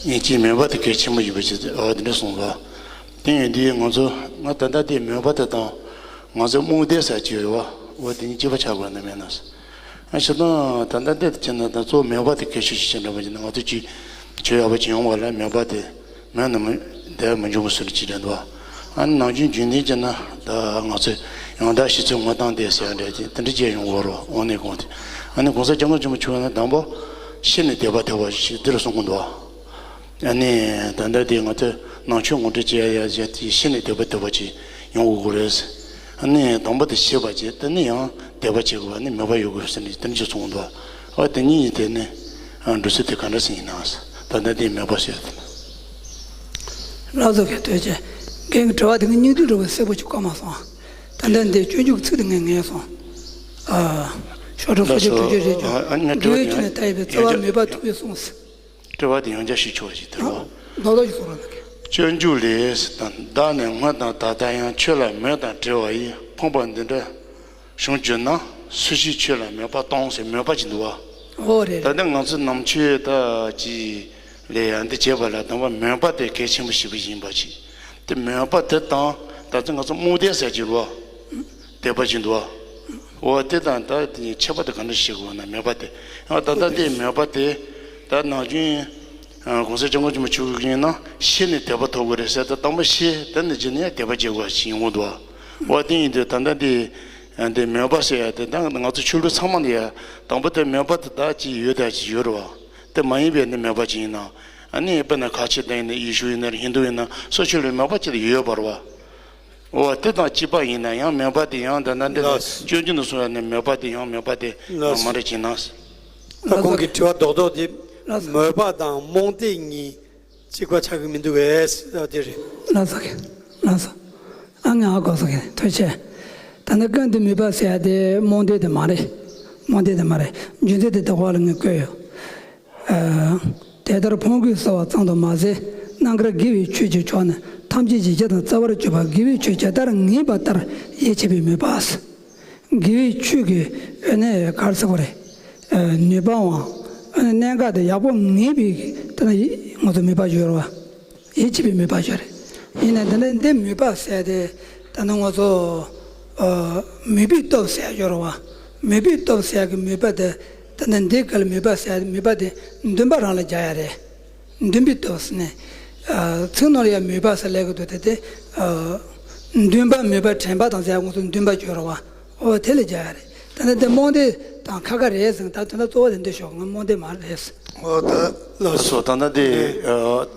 ངས་ཅི་མོས་པ་དེ་གལ་ཆེན་པོ་ཡིན་པ་ཅིག། འོ་དེ་འདྲ་གསུངས་པ། དེ་ཡིན་དུས་ང་ཚོ་ང་ད་ལྟ་དེ་མོས་པ་དེ་དང་། ང་ཚོ་རྨོངས་དད་ཟེར་གྱི་ཡོད་པ། འོ་དེ་གཉིས་གཅིག་པ་ཆགས་དགོས་ན་མེད་ན། ཨ་བྱས་ཙང་ད་ལྟ་འདི་བྱས་ན་ད་གཙོ་བོ་མོས་པ་དེ་གལ་ཆེ་ཤོས་ཅིག་འདྲ་པོ་ཅིག་ན། ང་ཚོ་ཅིག་ཆོས་ཡག་པོ་ཅིག་ཡོང་བ་ལ་མོས་པ་དེ་མེད་ན་མི་བསྡད་མི་འཇུག་པ་སུ་རེད་ཅིག་འདྲ་འདུག། ཨ་ནི་ནང་བཞིན་རྒྱུན་ལྡན་བྱས་ན་ད་ང་ཚོས་ཡང་དག་ཤེས་ཚོལ་དངོས་དང་ལྡན་ཟེར་བ་འདྲ་ཅིག་དེ་འདྲ་ཅིག་ཡོང་གི་ཡོད་རེད། དངོས་གནས་དགོངས་ཏེ། ཨ་ནི་གོང་ས་སྐྱབས་མགོན་ཆེན་པོ་མཆོག་ནི་དང་པོ་ཤེས་ནས་དད་པ་ཐོབ་པ་ཞིག་འདི་ལ་གསུང་གི་འདུག། ཨ་ནི་ད་ལྟ་དེ་ང་ཚོས་ནང་ཆོས་ངོ་སྤྲོད་བྱེད་ཡ་ཡ་བྱས་ཏེ་ཤེས་ནས་དད་པ་ཐོབ་པ་ཅིག་ཡོང་དགོས་ཀྱི་རེད། ཨ་ནི་དང་པོ་དེ་ཤེས་པ་བྱས། དེ་ནས་ཡང་དད་པ་བྱེད་དགོས་པ་ནི་མོས་པ་ཡོད་དགོས་ཟེར་ནས་དེ་འདྲ་ཅིག་གསུངས་འདུག། ཨ་དེ་གཉིས་ཡིན་དེ་ནི་འགྲོ་ཚུལ་དེ་ག་འདྲ་ཞིག་ཡིན་ན། ད་ལྟ་དེ་མོས་པ་ཟེར་དེ། ལགས་སོ། རྒན་ཐོས་ཅན། རྒན་གྱི་དྲི་བ་དེ་གི་སྙིང་བསྡུས་འདྲ་བོ་གསལ་པོ་ཅིག་གོ་མ་སོང་། ད་ལྟ་འདི་སྤྱོད་འཇུག་གི་ཚིག་དེ་ངས་ངེས་སོང་། ཨ་ཤོག་གྲངས་སོ་བརྒྱད་དྲུག་ཅུ་རེ་བཅུ། འགྲོ་བའི་རྒྱུ་ནི་མཐའ་ཡས་པའི། རྩ་བ་མོས་པ་ཐུག་པས་གསུངས། དྲི་བ་དེ་ཡང་བསྐྱར་ཞུས་ཆོག་ཅིག་དེ་རེད་བ། རྡོག་རྡོག་ཅིག་གསུང་རོགས་གནང་གི། སྤྱོད་འཇུག་ལས་དང་། བདག་ནི་སྔོན་དང་ད་ལྟ་ཡང་། ཆོས་ལ་མོས་དང་བྲལ་བ་ཡི། ཕོངས་པ་འདི་འདྲ་བྱུང་གྱུར་ན། སུ་མཆིས་ཆོས་ལ་མོས་པ་སྟོང་ཟེར་མོས་པ་ཅིག་འདུག་བ། འོ་རེད། ད་ལྟ་ང་ཚོ་ནང་ཆོས་ད་ཅི་ལས་ཡང་འདི་བྱེད་པ་ལ་དང་པོ་མོས་པ་དེ་གལ་ཆེན་པོ་ཞེ་པོ་ཡིན་པ་ཅིག། དེ་མོས་པ་དེ་དང་ད་ལྟ་ང་ཚོ་རྨོངས་དད་ཟེར་གྱི་རེད་བ། དད་པ་ཅིག་འདུག་བ། འོ་དེ་དང་ད་དེ་ཁྱད་པར་དེ་ག་འདྲ་ཞིག་དགོས་ན། མོས་པ་དེ་ཡང་ད་ལྟ་དེ་མོས་པ་དེ་ད་ནམ་རྒྱུན་གོང་ས་སྐྱབས་མགོན་ཆེན་པོ་མཆོག་གིས་ཡིན་ན་ཤེས་ནས་དད་པ་ཐོབ་དགོས་རེད་ཟེར་ཏེ། དང་པོ་ཤེས། དེ་ནས་རྗེས་ནས་ཡང་དད་པ་བྱེད་དགོས་ཞིག་ཡོང་གི་འདུག་བ། འོ་དེ་ཡིན་དུས་ད་ལྟ་འདི་འདི་མོས་པ་ཟེར་ཡ་དེ་ད་ང་ཚོ་ཆོས་ལུགས་ཚང་མ་ལ་ཡ་དང་པོ་དེ་མོས་པ་དེ་ད་ཅིག་ཡོད་ད་ཅིག་ཡོད་རེད་བ། དེ་མ་ཡིན་པའི་ནི་མོས་པ་ཅིག་ཡིན་ན། ཨ་ནི་དཔེར་ན་ཁ་ཆེ་དང་ཡིན་ན། ཡེ་ཤུ་ཡིན་ན་རེད། ཧིན་དུ་ཡིན་ན། སོ་སོ་ཆོས་ལུགས་མོས་པ་ཅིག་ཡོད་པ་རེད་བ། འོ་དེ་དང་གཅིག་པ་ཡིན་ན་ཡང་མོས་པ་དེ་ཡང་ད་ལྟ་འདི་ལགས། སྤྱོད་འཇུག་ནས་གསུངས་ཡ་ནི་མོས་པ་དེ་ཡང་མོས་པ་དེ་ལགས། མ་འདྲ་བྱས་ན། ད་ཁོང་གི་དྲི་བ་རྡོག་རྡོག་དེ་ལགས། མོས་པ་དང་རྨོངས་དད་གཉིས་གཅིག་པ་ཆགས་ཀྱི་མི་འདུག་གས་ཟེར་བ་དེ་རེད། ལགས་སོ། ལགས་སོ། ཨ་ངས་ཧ་གོ་སོང་གི། ཐུགས་རྗེ་ཆེ། ད་ནི་ཀུན་ཏུ་མོས་པ་ཟེར་ཡ་དེ་རྨོངས་དད་དེ་མ་རེད། རྨོངས་དད་དེ་མ་རེད། རྒྱུ་མཚན་དེ་ད་གོང་ལ་ངས་བཀོད་ཡོད། ཨ། དེ་ལྟར་ཕོངས་གུས་གསོལ་བ་ཙམ་དུ་མ་ཟད། རྣམ་དཀར་དགེ་བའི་ཆོས་ཀྱི་མཆོག་ནི། ཐམས་ཅད་ཀྱི་རྒྱུ་དང་རྩ་བར་གྱུར་པ། དགེ་བའི་ཆོས་ཇི་ལྟར་ངེས་པ་ལྟར། ཡིད་ཆེས་པའི་མོས་པ། དགེ་བའི་ཆོས་ཀྱི་ཨ་ནི་ག་རེ་ཟེར་དགོས་རེད། ཨ་ནུས་པའམ་ཨ་ནི་གནད་འགག་དེ་ཡག་པོ་ངེས་པའི་དེ་ནི་ང་ཚོ་མོས་པ་ཡོད་རེད་བ། ཡིད་ཆེས་པའི་མོས་པ་ཡོད་རེད། ཡིན་ནའི་འདི་ནི་འདི་མོས་པ་ཟེར་དེ་ད་ནི་ང་ཚོ་ཨ་མོས་པའི་སྟོབས་ཟེར་ཡོད་རེད་བ། མོས་པའི་སྟོབས་ཟེར་གི་མོས་པ་དེ་ད་ནི་འདི་ག་ལ་མོས་པ་ཟེར། མོས་པ་དེ་འདུན་པ་རང་ལ་རྒྱག་ཡ་རེད། འདུན་པའི་སྟོབས་ཟེར་ནས། ཨ་ཚིག་ནང་ལ་ཡང་མོས་པ་ཟེར་ལབ་གི་འདུག། དེ་དེ་ཨ་ འདུན་པ་མོས་པ་དྲན་པ་དང་ཟེར་ཡ་ང་ཚོ་འདུན་པ་བརྗོད་རོགས་པ། ཨོ་དེ་ལ་རྒྱག་ཡ་རེད། ད་ནི་དེ་རྨོངས་དད་དང་ཁ་ཁ་རེད་ཟེར། ད་དོན་དག་གཙོ་བོ་དེ་འདི་ཤོག་ང་རྨོངས་དད་མ་རེད། ཨོ་ད་ལགས་སོ། ད་ལྟ་དེ་ཨ་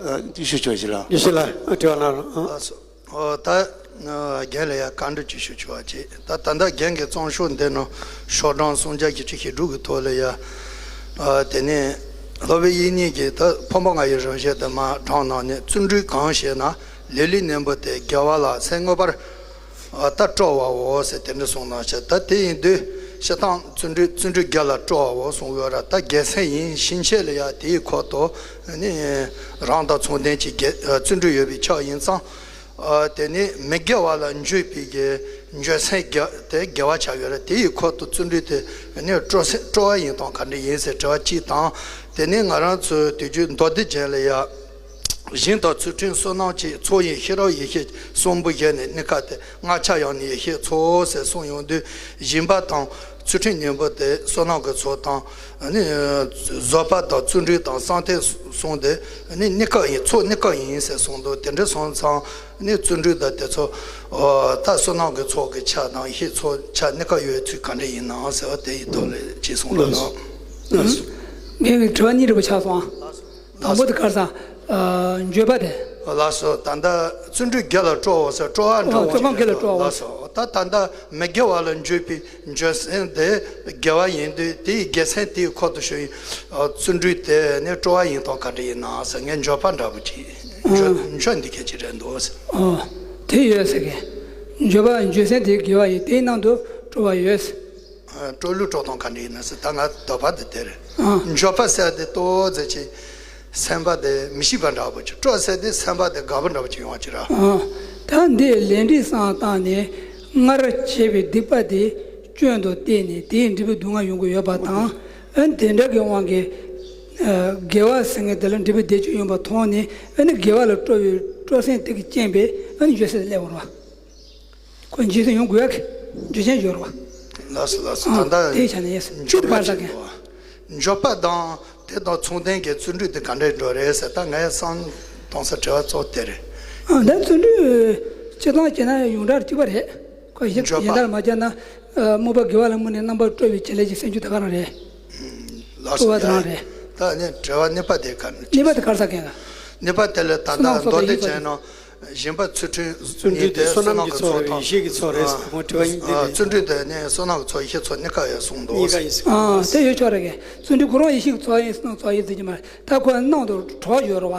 ཨ་ཡེ་ཤེས་ཆོས་སྐྱིད་ལགས། ཡེ་ཤེས་ལགས་དྲི་བ་གནང་རོགས། ཨ་ལགས་སོ། ཨོ་ད་ཨ་རྒན་ལ་ཡ་བཀའ་འདྲི་ཅིག་ཞུ་ཆོག་པ་ཅིག་ད་ད་ལྟ་རྒན་གྱི་རྩོམ་ཤོག་འདི་ནང་ཤོག་གྲངས་སུམ་བརྒྱ་བཞི་བཅུ་ཞེ་དྲུག་གི་ཐོག་ལ་ཡ། ཨ་དེ་ནས་སློབ་དཔོན་དབྱིག་གཉེན་གྱིས་ད་ཕོ་མོ་ལྔ་ཡི་རིམ་བྱེད་དུ་མ་གྲངས་གནང་ནས། བརྩོན་འགྲུས་གང་ཞེ་ན། ལེ་ལོའི་གཉེན་པོ་སྟེ་དགེ་བ་ལ་སེམས་མངོན་པར་ཨ་ད་སྤྲོ་བའོ་ཟེར་དེ་འདྲ་གསུངས་གནང་ཤག་ད་དེ་ཡིན་དུས་སྤྱིར་བཏང་བརྩོན་འགྲུས་བརྩོན་འགྲུས་དགེ་ལ་སྤྲོ་བའོ་གསུངས་ཡོད་ར། ད་དགེ་མཚན་ཡིན་ཕྱིན་ཆད་ལ་ཡ་དེའི་འཁོར་དུ་ནི་རང་དང་མཚུངས་ལྡན་གྱི་དགེ་ཨ་བརྩོན་འགྲུས་ཡོད་པའི་ཆ་ཡིན་ཙང་། ཨ་དེ་ནི་མི་དགེ་བ་ལ་འཇུག་པའི་གི་འཇུག་ཚན་དགེ་དེ་དགེ་བ་ཆགས་ཡོད་ར། དེ་ཡི་འཁོར་དུ་བརྩོན་འགྲུས་དེ་ནི་སྤྲོ་སེམས་སྤྲོ་བ་ཡིན་སྟངས་ག་འདྲ་ཡིན་ཟེར་དྲི་བ་གཅིག་དང་། དེ་ནི་ང་རང་ཚོའི་དུས་རྒྱུན་མདོ་སྡེ་རྒྱན་ལ་ཡ། ཞིང་དང་ཚུལ་ཁྲིམས་བསོད་ནམས་ཀྱི་ཚོགས་ཡིན་ཤེས་རབ་ཡེ་ཤེས་གསུམ་པོ་བཞི་ནི་གཉིས་ཀ་སྟེ། ལྔ་ཆར་ཡང་ནི་ཡེ་ཤེས་ཚོགས་ཟེར་གསུངས་ཡོང་དུས། ཞིང་པ་དང་ཚུལ་ཁྲིམས་གཉེན་པོ་དེ་བསོད་ནམས་ཀྱི་ཚོགས་དང་། ནི་བཟོད་པ་དང་བརྩོན་འགྲུས་དང་བསམ་གཏན་གསུམ་དེ་ནི་གཉིས་ཀ་ཡིན། ཚོགས་གཉིས་ཀ་ཡིན་ཟེར་གསུངས་འདུག་དེ་འདྲ་སོང་ཙང་ནི་བརྩོན་འགྲུས་དང་དེ་ཚོ་ཨོ་ད་བསོད་ནམས་ཀྱི་ཚོགས་ཀྱི་ཆ་དང་ཡེ་ཤེས་ཚོགས་ཆ་གཉིས་ཀ་ཡོད་ཚུལ་ག་འདྲ་ཡིན་ནམ་ཟེར་བ་དེ་ཡི་ཐོག་ལ་ཅིག་གསུངས་རོགས་གནང་། ངས་དྲི་བ་གཉིས་རེ་བ་ཆགས་སོང་། དང་པོ་དེ་ག་རེ་ཟེར། ཨ་འགྱོད་པ་དེ། ལགས་སོ། ད་ལྟ་བརྩོན་འགྲུས་དགེ་ལ་སྤྲོ་བ་ཟེར་སྤྲོ་བ་འདྲ་བོ་ཨོ་ཅིག་རེད་འགྱོད་པ། ལགས་སོ། ད་ད་ལྟ་མི་དགེ་བ་ལ་འཇུག་པའི་འཇུག་ཚན་དེ་དགེ་བ་ཡིན་དུས་དེའི་དགེ་མཚན་དེའི་འཁོར་དུ་ཞུགས་པའི་བརྩོན་འགྲུས་དེ་ནི་སྤྲོ་བ་ཡིན་སྟངས་ག་འདྲ་ཡིན་ནམ་ཟེར། ངས་འགྱོད་པ་འདྲ་བོ་ཅིག་འགྱོད་འགྱོད་འདི་སྐད་ཅིག་རེད་འདུག་ཟེར། ཨོ་དེ་ཡོད་ཟེར་གི། འགྱོད་པ་འཇུག་ཚན་དེ་དགེ་བ་ཡིན། དེའི་ནང་དུ་སྤྲོ་བ་ཡོད་ཟེར། སྤྲོ་བློ་སྤྲོ་སྟངས་ག་འདྲ་ཡིན་ན་ཟེར། ད་ང་འདོད་པ་འདི་དེ་རེད། འགྱོད་པ་ཟེར་དེ་ཏོག་ཙམ་ཅིག་སེམས་པ་དེ་མི་སྐྱིད་པ་འདྲ་པོ་ཅིག་སྤྲོ་ཟེར་དེ་སེམས་པ་དེ་དགའ་པོ་འདྲ་པོ་ཅིག་ཡོང་བ་ཅིག་ར། ད་འདི་ལས་འབྲས་བསམ་བཏང་ནས་སྔར་བྱས་པའི་སྡིག་པ་དེ་སྐྱོན་དུ་བལྟས་ནས་དེའི་འབྲས་བུ་སྡུག་བསྔལ་ཡོང་གི་ཡོད་པ་དང་། ཨ་ནི་དེ་འདྲ་གི་དབང་གིས་དགེ་བ་ཟེར་མཁན་དེ་ལ་འབྲས་བུ་བདེ་སྐྱིད་ཡོང་བ་མཐོང་ནས། ཨ་ནི་དགེ་བ་ལ་སྤྲོ་བའི་སྤྲོ་སེམས་དེ་གི་རྐྱེན་པས་ཨ་ནི་འགྱོད་སེམས་སླེབས་པ་རེད་བ། ཁོ་འཇིག་རྟེན་ཡོང་དགོས་ཡག་གི་རྒྱུ་རྐྱེན་ཡོད་རེད་བ། ལགས་སོ་ལགས་སོ། ཨ་ད་ལྟ་དེའི་ཆ་ནས་ཡིན་ཟེར། འགྱོད་པ་ཟེར་མཁན། འགྱོད་པ་དང་དེ་དང་མཚུངས་ལྡན་གྱི་བརྩོན་འགྲུས་དེ་ག་འདྲས་འགྲོ་རེད་ཟེར། ད་ངའི་བསམ་གཏོང་ས་དྲི་བ་གཙོ་བོ་དེ་རེད། ཨ་ད་བརྩོན་འགྲུས་སྤྱིར་བཏང་བྱས་ན་ཡོངས་གྲགས་གཅིག་པ་རེད། ཁོ་གཞི་འགྱོད་པ། གཞན་དག་ལ་མ་སྦྱར་ན། ཨ་སྨོན་པ་དགེ་བ་ལ་བསྔོས་ནས་རྣམ་པར་སྤྲོ་བའི་བྱེད་ལས་ཀྱི་སེམས་རྒྱུད་ད་ག་རང་རེད། ལགས་སོ། སྤྲོ་བ་དེ་རང་རེད། ད་ནི་དྲི་བ་གཉིས་པ་དེ་ག་ནས་གཉིས་པ་དེ་ག་རེ་ཟེར་མཁན་ག་གཉིས་པ་དེ་ལ་ད་ལྟ་མདོ་སྡེ་ཅན་ནང་། ཞིང་པ་ཚུལ་ཁྲིམས་བརྩོན་འགྲུས་དེ་བསོད་ནམས་ཀྱི་ཚོགས་རེད། ཡེ་ཤེས་ཀྱི་ཚོགས་རེད་ཟེར། ཁོང་དྲི་བ་གཉིས་དེ་རེད། བརྩོན་འགྲུས་དེ་ནི་བསོད་ནམས་ཀྱི་ཚོགས་ཡེ་ཤེས་ཚོགས་གཉིས་ཀ་ཡོད་གསུངས་འདུག་གཉིས་ཀ་ཡིན་ཟེར། ཨ་དེ་ཡོད་ཆོག་རེད་གི། བརྩོན་འགྲུས་ཁོ་རང་ཡེ་ཤེས་ཀྱི་ཚོགས་ཡིན་ཟེར་ན་ཚོགས་ཡིན་ཟེར་གྱི་མ་རེད། ད་ཁོ་ནང་དུ་གྲོགས་ཡོད་རེད་བ།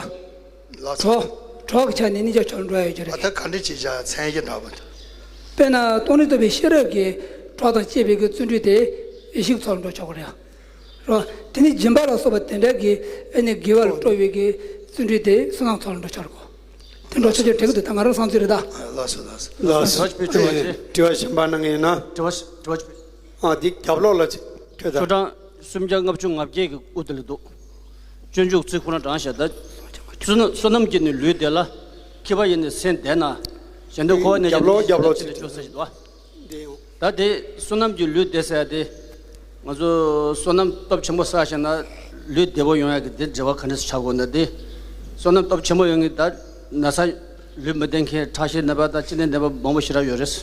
ལགས་སོ། གྲོགས། གྲོགས་ཀྱི་ཆ་ནས་གཉིས་ཀ་ཕྱོགས་འགྲོ་ཡ་ཡོད་ཀྱི་རེད། ད་ག་འདྲ་ཅིག་བྱ་མཚན་གཞི་འདྲ་པོ་འདུག་དཔེར་ན་སྟོང་ཉིད་རྟོགས་པའི་ཤེས་རབ་ཀྱི་གྲོགས་དང་བཅས་པའི་གི་བརྩོན་འགྲུས་དེ་ཡེ་ཤེས་ཀྱི་ཚོགས་ལ་འགྲོ་ཆོག་གི་རེད། རོ། དེ་ནི་སྦྱིན་པ་ལ་སོགས་པ་དེ་འདྲ་གི་ཨ་ནི་དགེ་བ་ལ་སྤྲོ་བའི་གི་བརྩོན་འགྲུས་དེ་བསོད་ནམས་ཚོགས་ལ་འགྲོ་ཆོག་གོ། དེ་འགྲོ་ཆོག་ཆོག་དྲན་གི་འདུག་ད་ང་རང་བསམ་ཚུལ་རེད་ད། ལགས་སོ་ལགས་སོ། ལགས་སོ། དྲི་བ་ཞིག་དྲི་བ་ཞིག་འབར་གནང་གི་ཡིན་ན། དྲི་བ་ཞིག་དྲི་བ་ཞིག་ཨ་འདི་རྒྱབ་ལོགས་ལ་ཅིག་ཁྱོད་ད། ཤོག་གྲངས་སུམ་བརྒྱ་ལྔ་བཅུ་ང་བརྒྱད་ཀྱི་དབུ་དེ་ལ་འདུག་སྤྱོད་འཇུག་ཚིག་ཁོ་ན་དྲངས་བཞག་ད། བསོད་ནམས་བསོད་ནམས་ཀྱིས་ནི་ལུས་བདེ་ལ། མཁས་པ་ཡིས་ནི་སེམས་བདེ་ན། གཞན་དོན་འཁོར་བ་ནས་རྒྱབ་ལོགས་རྒྱབ་ལོགས་ཅིག་ཅོ་ས་ཞིག་འདུག་བ། འདི་ཡོང་། ད་དེ་བསོད་ནམས་ཀྱིས་ལུས་བདེ་ཟེར་ཡ་དེ། ང་ཚོ་བསོད་ནམས་སྟོབས་ཆེན་པོ་བསགས་ཤེས་ན་ལུས་བདེ་པོ་ཡོང་ཡ་གི་དེ་འབྲེལ་བ་ག་འདྲས་སུ་ཆགས་དགོས་ན་དེ། བསོད་ནམས་སྟོབས་ཆེན་པོ་ཡོང་གི་ད་ན་ཚ་ལུས་མི་བདེ་མཁན་ཁྲག་ཤེད་ནད་པ་དང་གཅིན་སྙི་ནད་པ་མང་པོ་ཞེ་དྲག་ཡོད་རེད།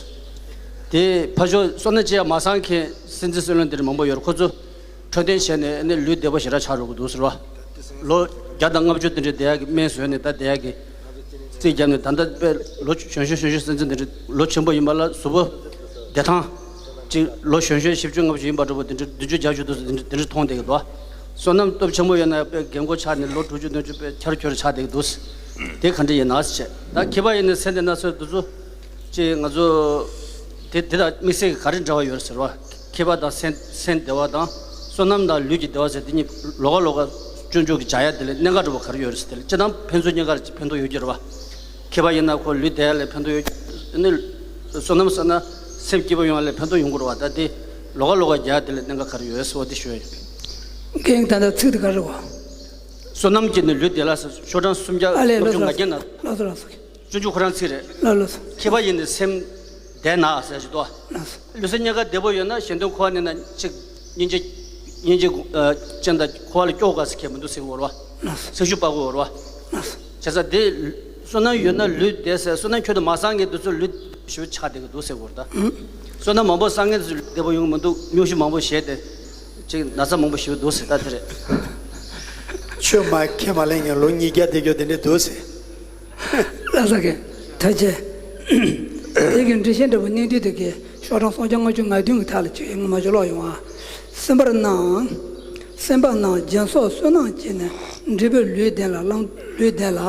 དེ་ཕར་ཕྱོགས་བསོད་ནམས་ཅི་ཡང་མ་བསགས་མཁན་སེམས་ཅན་སྲིད་བློན་དེ་འདྲ་མང་པོ་ཡོད་རེད། ཁོ་ཚོ་འཕྲོད་བསྟེན་བྱས་ནས་ནི་ལུས་བདེ་པོ་ཞེ་དྲག་ཆགས་འགྲོ་གི་འདུག་ཟེར་བ། ལོ་བརྒྱ་དང་ལྔ་བཅུ་དེ་འདྲའི་བསྡད་ཡག་གི་སྨན་ཟོས་ནས་ད་བསྡད་ཡག་གི་རྩིས་བརྒྱབ་ནས་ད་ལྟ་དཔེ་ལོ་གཞོན་གཞོན་གཞོན་གཞོན་སེམས་ཅན་དེ་འདྲ་ལོ་ཆེན་པོ་ཡིན་པ་ལ་གཟུགས་པོ་བདེ་ཐང་ཅིག་ལོ་གཞོན་གཞོན་བཞི་བཅུ་ལྔ་བཅུ་ཡིན་པ་འདྲ་པོ་དེ་འདྲ་བདུན་ཅུ་བརྒྱད་ཅུ་དུ་དེ་འདྲ་དེ་འདྲ་མཐོང་བསྡད་ཀྱི་འདུག་བསོད་ནམས་སྟོབས་ཆེན་པོ་ཡོད་ན་ཡང་དཔེ་རྒན་གོག་ཆགས་ནས་ལོ་དྲུག་ཅུ་བདུན་ཅུ་དཔེ་ཁྱར་ཁྱོར་ཆགས་བསྡད་ཀྱི་འདུག་དེ་ག་འདྲ་ཡིན་ན་ཟེར་བྱས། ད་མཁས་པ་ཡིས་ནི་སེམས་བདེ་ན་ཟེར་དུས་ཚོད་ཅིག་ང་ཚོ་དེ་དེ་དང་དམིགས་བསལ་གྱི་ག་རེ་འབྲེལ་བ་ཡོད་ཟེར་བ། མཁས་པ་དང་སེམས་སེམས་བདེ་བ་དང་བསོད་ནམས་དང་ལུས་ཀྱི་བདེ་བ་ཟེར་དེ་གཉིས་ལོགས་ཀ་ལོགས་ཀ་སྤྱོད་འཇུག་གི་སྦྱར་ཡ་དེ་ལ་གནད་འགག་འདྲ་པོ་ག་རེ་ཡོད་རེད་ཟེར། དེ་ལ་སྤྱིར་བཏང་ཕན་ཚུན་གཉིས་ཀར་ཕན་ཐོགས་ཡོད་ཀྱི་རེད་བ། མཁས་པ་ཡིན་ན་ཁོ་ལུས་བདེ་ཡ་ལ་ཕན་ཐོགས་ཡོད་ནི། བསོད་ནམས་བསགས་ན་སེམས་སྐྱིད་པོ་ཡོང་ཡ་ལ་ཕན་ཐོགས་ཡོང་གི་རེད་བ། ད་དེ་ལོགས་ཀ་ལོགས་ཀ་སྦྱར་ཡ་དེ་ལ་གནད་འགག་ག་རེ་ཡོད་ཟེར་བ་དེ་ཞུ་ཡ་ཡིན། རྒན་ད་ལྟ་ཚིག་དེ་ག་རེ་བ། བསོད་ནམས་ཀྱིས་ནི་ལུས་བདེ་ལ་ཟེར། ཤོག་གྲངས་སུམ་བརྒྱ་ཨ་ལས་ལོ་ལྔ་བཅུ་ང་བརྒྱད་ན། ལགས་སོ་ལགས་སོ། སྤྱོད་འཇུག་ཁོ་རང་ཚིག་རེད། ལགས་ལགས་སོ། མཁས་པ་ཡིས་ནི་སེམས་བདེ་ན་ཟེར་ཞིག་འདུག་བ། ལགས་སོ། ལུས་སེམས་གཉིས་ཀ་བདེ་པོ་ཡོད་ན་གཞན་དོན་འཁོར་བ་ནས་ན་ཅིག་སྙིང་རྗེ་སྙིང་རྗེ་ཅན་དང་འཁོར་བ་ལ་སྐྱོ་དགའ་ཟེར་མཁན་མི་འདུག་ཟེར་གི་ཡོད་རེད་བ། ལགས་སོ། སེམས་ཤུགས་སྤར་གི་ཡོད་རེད་བ། ལགས་སོ། བྱས་ཙང་དེ་བསོད་ནམས་ཡོད་ན་ལུས་བདེ་ཟེར། བསོད་ནམས་ཁྱོན་དུ་མ་བསགས་མཁན་དེ་ཚོ་ལུས་ ཞུ་ཆགས་བསྡད་ཀྱི་འདུག་ཟེར་གོ་རེད་ད། བསོད་ནམས་མང་པོ་བསགས་མཁན་ཚོ་བདེ་པོ་ཡོང་གི་མི་འདུག་སྨྱོ་ཤུལ་མང་པོ་བཞེས་ཏེ་ཅིག་ན་ཚ་མང་པོ་ཞེ་པོ་འདུག་ཟེར་ད་དེ་རེད། ཆོས་མ་ཁས་མ་ལེན་མཁན་ལོ་ཉིས་བརྒྱ་བསྡད་རྒྱུ་དེ་འདྲ་འདུག་ཟེར། ལྷ་ས་གི་ཐ་ཆེ། དེ་གི་འགྲེལ་བཤད་འདྲ་པོ་གནད་བསྡུས་དེ་གི་ཤོག་གྲངས་སུམ་བརྒྱ་ལྔ་བཅུ་ང་བདུན་གི་ཐད་ལ་ཆོས་ངོ་མ་ཅིག་ཀློག་ཡོང་ཨ། སེམས་པར་སྣང་། སེམས་པ་རྣམས་སྦྱིན་སོགས་བསོད་ནམས་བསྐྱེད་ནས་འབྲས་བུ་ལུས་ལྡན་ལ་བླང་ལུས་ལྡན་ལ།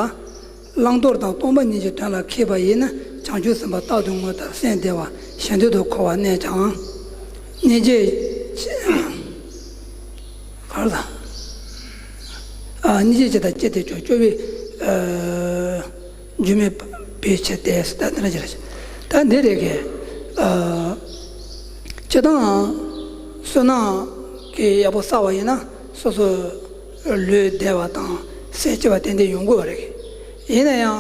བླང་དོར་དང་སྟོང་པ་ཉིད་ཀྱི་དོན་ལ་མཁས་པ་ཡིན་ན་བྱང་ཆུབ་སེམས་དཔའ་རྟག་ཏུ་མངོན་དང་སེམས་བདེ་བ་གཞན་དོན་དུ་འཁོར་བར་གནས་ཀྱང་། སྙིང་རྗེ་གར་དང་། ཨ་སྙིང་རྗེ་ཆེ་དང་བཅས་ཏེ་སྐྱོ་སྐྱོ་བའི་ཨ་རྒྱུ་མེད་པའི་ཕྱིར་ཏེ་ད་འདི་འདྲ་ཅིག་རེད། ད་འདི་རེད་གི། ཨ་སྤྱིར་བཏང་བསོད་ནམས་ཀྱི་ཡག་པོ་བསགས་པ་ཡིན་ན་སོ་སོ་ལུས་བདེ་བ་དང་སེམས་སྐྱིད་པ་ཏན་ཏན་ཡོང་དགོས་པ་རེད་གི། ཡིན་ན་ཡང་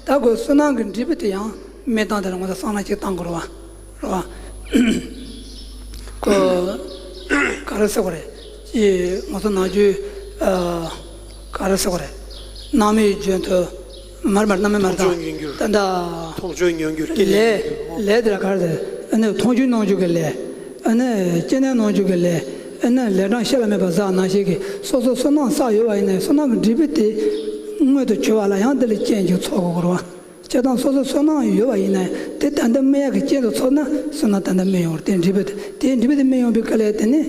ད་གོ་བསོད་ནམས་ཀྱི་འབྲས་བུ་དེ་ཡང་མི་བཏང་དེ་ལ་ངོ་ཚ་བསམ་བློ་ཅིག་བཏང་དགོས་རེད་བ། རེད་བ། ཁོ་ག་རེ་ཟེར་དགོས་རེད། ཅི་ངོ་ཚ་ནང་རྒྱུ་ཨ་ག་རེ་ཟེར་དགོས་རེད། སྣང་མེད་རྒྱུན་དུ་མར་མར་སྣང་མེད་མར་མཐོང་ཆོས་དང་མྱོང་འགྱུར། ད་ད་མཐོང་ཆོས་མྱོང་འགྱུར་སྐྱེ་ལས་ལས་དེ་ལ་ག་རེ་ཟེར། ཨ་ནི་མཐོང་ཆོས་མྱོང་འགྱུར་གྱི་ལས། ཨ་ནི་སྐྱེ་གནས་མྱོང་འགྱུར་གྱི་ལས། ཨ་ནི་ལས་གྲངས་བཤད་ལ་མེད་པ་ཟག་ནང་བཞིན་གྱི་སོ་སོ་བསོད་ནམས་བསགས་ཡོད་པ་ཡིན་ན་བསོད་ནམས་ཀྱི་འབྲས་བུ་དེ་མངོན་དུ་གྱུར་པ་ལ་ཡང་དེ་ལ་རྐྱེན་གྱིས་ཚོགས་དགོས་རེད་བ། སྤྱིར་བཏང་སོ་སོ་བསོད་ནམས་ཡོད་པ་ཡིན་ན་དེ་ད་ལྟ་སྨིན་ཡག་གི་རྐྱེན་དུ་ཚོགས་ན་བསོད་ནམས་ད་ལྟ་སྨིན་ཡོང་བར་དེ་འབྲས་བུ་དེ་དེ་འབྲས་བུ་དེ་སྨིན་ཡོང་བའི་སྐབས་ལ་དེ་ནི་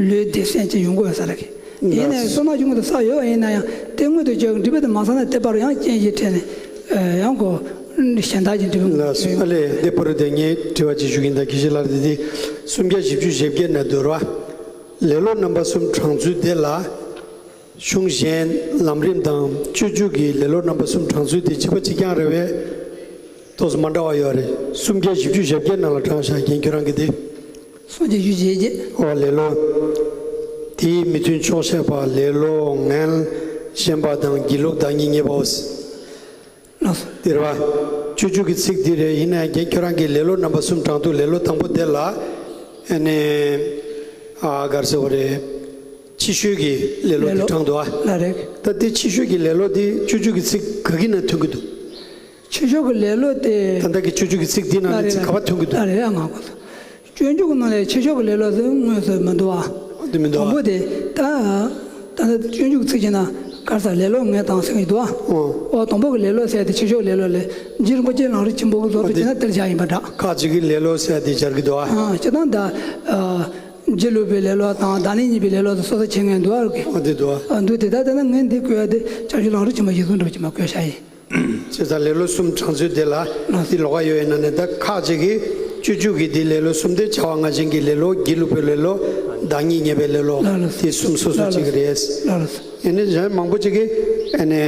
ལུས་བདེ་སེམས་སྐྱིད་ཡོང་དགོས་ས་རེད། ཡིན་ནའི་བསོད་ནམས་ཀྱི་མངོན་དུ་བསགས་ཡོད་པ་ཡིན་ན་ཡང་དེ་མངོན་དུ་གྱུར་གྱི་འབྲས་བུ་དེ་མ་ཚང་ན་དེ་བར་ཡང་རྐྱེན་གྱིས་ཕྲད་ནས་ཡང་གོ་གཞན་དག་གི་འབྲས་བུ། ལགས་སོ། ཨ་ལས་འདི་བར་དུ་ངས་དྲི་བ་ཅིག་ཞུ་གི་ཡིན། ད་དགེ་བཤེས་ལགས་དེ་དེ་སུམ་བརྒྱ་བཞི་བཅུ་ཞེ་བརྒྱད་ནས་བསྡུར་བ་ལེ་ལོ་རྣམ་པ་གསུམ་དྲངས་ཚུལ་དེ་ལ། གཞུང་གཞན་ལམ་རིམ་དང་སྤྱོད་འཇུག་གི་ལེ་ལོ་རྣམ་པ་གསུམ་དྲངས་ཚུལ་དེ་གཅིག་པ་གཅིག་རྐྱང་རེད་པས། ཏོག་ཙམ་མ་འདྲ་བ་ཡོད་རེད། སུམ་བརྒྱ་བཞི་བཅུ་ཞེ་བརྒྱད་ནང་ལ་དྲངས་བཞག་རྒན་ཁྱོད་རང་གི་དེ། སུམ་བརྒྱ་བཞི་བཅུ་ཞེ་བརྒྱད། ཨོ་ལེ་ལོ། དེའི་མི་མཐུན་ཕྱོགས་བཤད་པ་ལེ་ལོ་ངན་ཞེན་པ་དང་སྒྱིད་ལུག་བདག་ཉིད་ཉེས་པའོ། ལགས་སོ། འདིར་བ། སྤྱོད་འཇུག་གི་ཚིག་འདི་རེད། ཡིན་ན་ཡང་རྒན་ཁྱོད་རང་གིས་ལེ་ལོ་རྣམ་པ་གསུམ་དྲངས་འདུག་ལེ་ལོ་དང་པོ་དེ་ལ། ཨ་ནི། ཨ་ག་རེ་ཟེར་བ་རེད། ཕྱི་བཤོལ་གྱི་ལེ་ལོ་ལེ་དེ་ལོ། དྲངས་འདུག་ཨ། ལ་རེད། ད་དེ་ཕྱི་བཤོལ་གྱི་ལེ་ལོ་དེ་སྤྱོད་འཇུག་གི་ཚིག་ག་གི་ནང་ཐོན་གྱི་འདུག་ཕྱི་བཤོལ་གྱི་ལེ་ལོ་དེ། ད་ལྟ་གི་སྤྱོད་འཇུག་གི་ཚིག་འདི་ནང་ལ་ནས་ཚིག་ག་པར་ཐོན་གྱི་འདུག་ལ་རེད། ཨ་ང་གོ་སོང་། སྤྱོད་འཇུག་གི་ནང་ལས་ཕྱི་བཤོལ་གྱི་ལེ་ལོ་ཟེར་དངོས་སུ་མི་འདུག་ཨ། འདི་མི་འདུག་ཨ། དང་པོ་དེ་ད། ད་ལྟ་སྤྱོད་འཇུག་ཚིག་བྱས་ན་ག་རེ་ཟེར་ལེ་ལོ་ངན་དང་ཟེར་གྱི་འདུག་ཨ། ཨོ། ཨོ་དང་པོ་གི་ལེ་ལོ་ཟེར་དེ་ཕྱི་བཤོལ་ལེ་ལོ་ལས་རྗེ་རིན་པོ་ཆེ་ལམ་རིམ་ཆེན་པོ་གི་ལོ་དུ་བྱས་ན་དེར་བཞག་ཡིན་པ་འདྲ། ཁ་ཅིག་གིས་ལེ་ལོ་ཟེར་དེ་སྦྱར་གྱི་འདུག་ཨ། ཨ་སྤྱིར་བཏང་ད། ཨ་སྒྱིད་ལུག་པའི་ལེ་ལོ་དང་བདག་ཉིད་གཉིས་པའི་ལེ་ལོ་དང་སོ་སོ་བྱེད་མཁན་འདུག་ཨ། ཨོ་དེ་འདུག་ཨ། ཨ་འདུག་དེ་ད་ལྟ་ན་ངས་འདི་བཀོད་ཡ་དེ་བྱང་ཆུབ་ལམ་རིམ་ཆེན་པོ་ཡིག་གཟུགས་འདྲ་པོ་ཅིག་མ་བཀོད་བཞག་ཡིན། བྱས་ཙང་ལེ་ལོ་གསུམ་དྲངས་ཚུལ་དེ་ལ་འདི་ལོགས་ཀ་ཡོད་ཡིན་ན་ནི་ད་ཁག་ཅིག་གིས་སྤྱོད་འཇུག་གི་འདི་ལེ་ལོ་གསུམ་དེ་བྱ་བ་ང་བཞིན་གྱི་ལེ་ལོ། སྒྱིད་ལུག་པའི་ལེ་ལོ། བདག་ཉིད་ཉེས་པའི་ལེ་ལོ། ལགས་ལགས། དེ་གསུམ་སོ་སོ་ལགས་ཅིག་ལགས། རེད། ལགས་ལགས། ཡིན་ནའི་གཞན་མང་པོ་ཅིག་གིས་ཨ་ནི་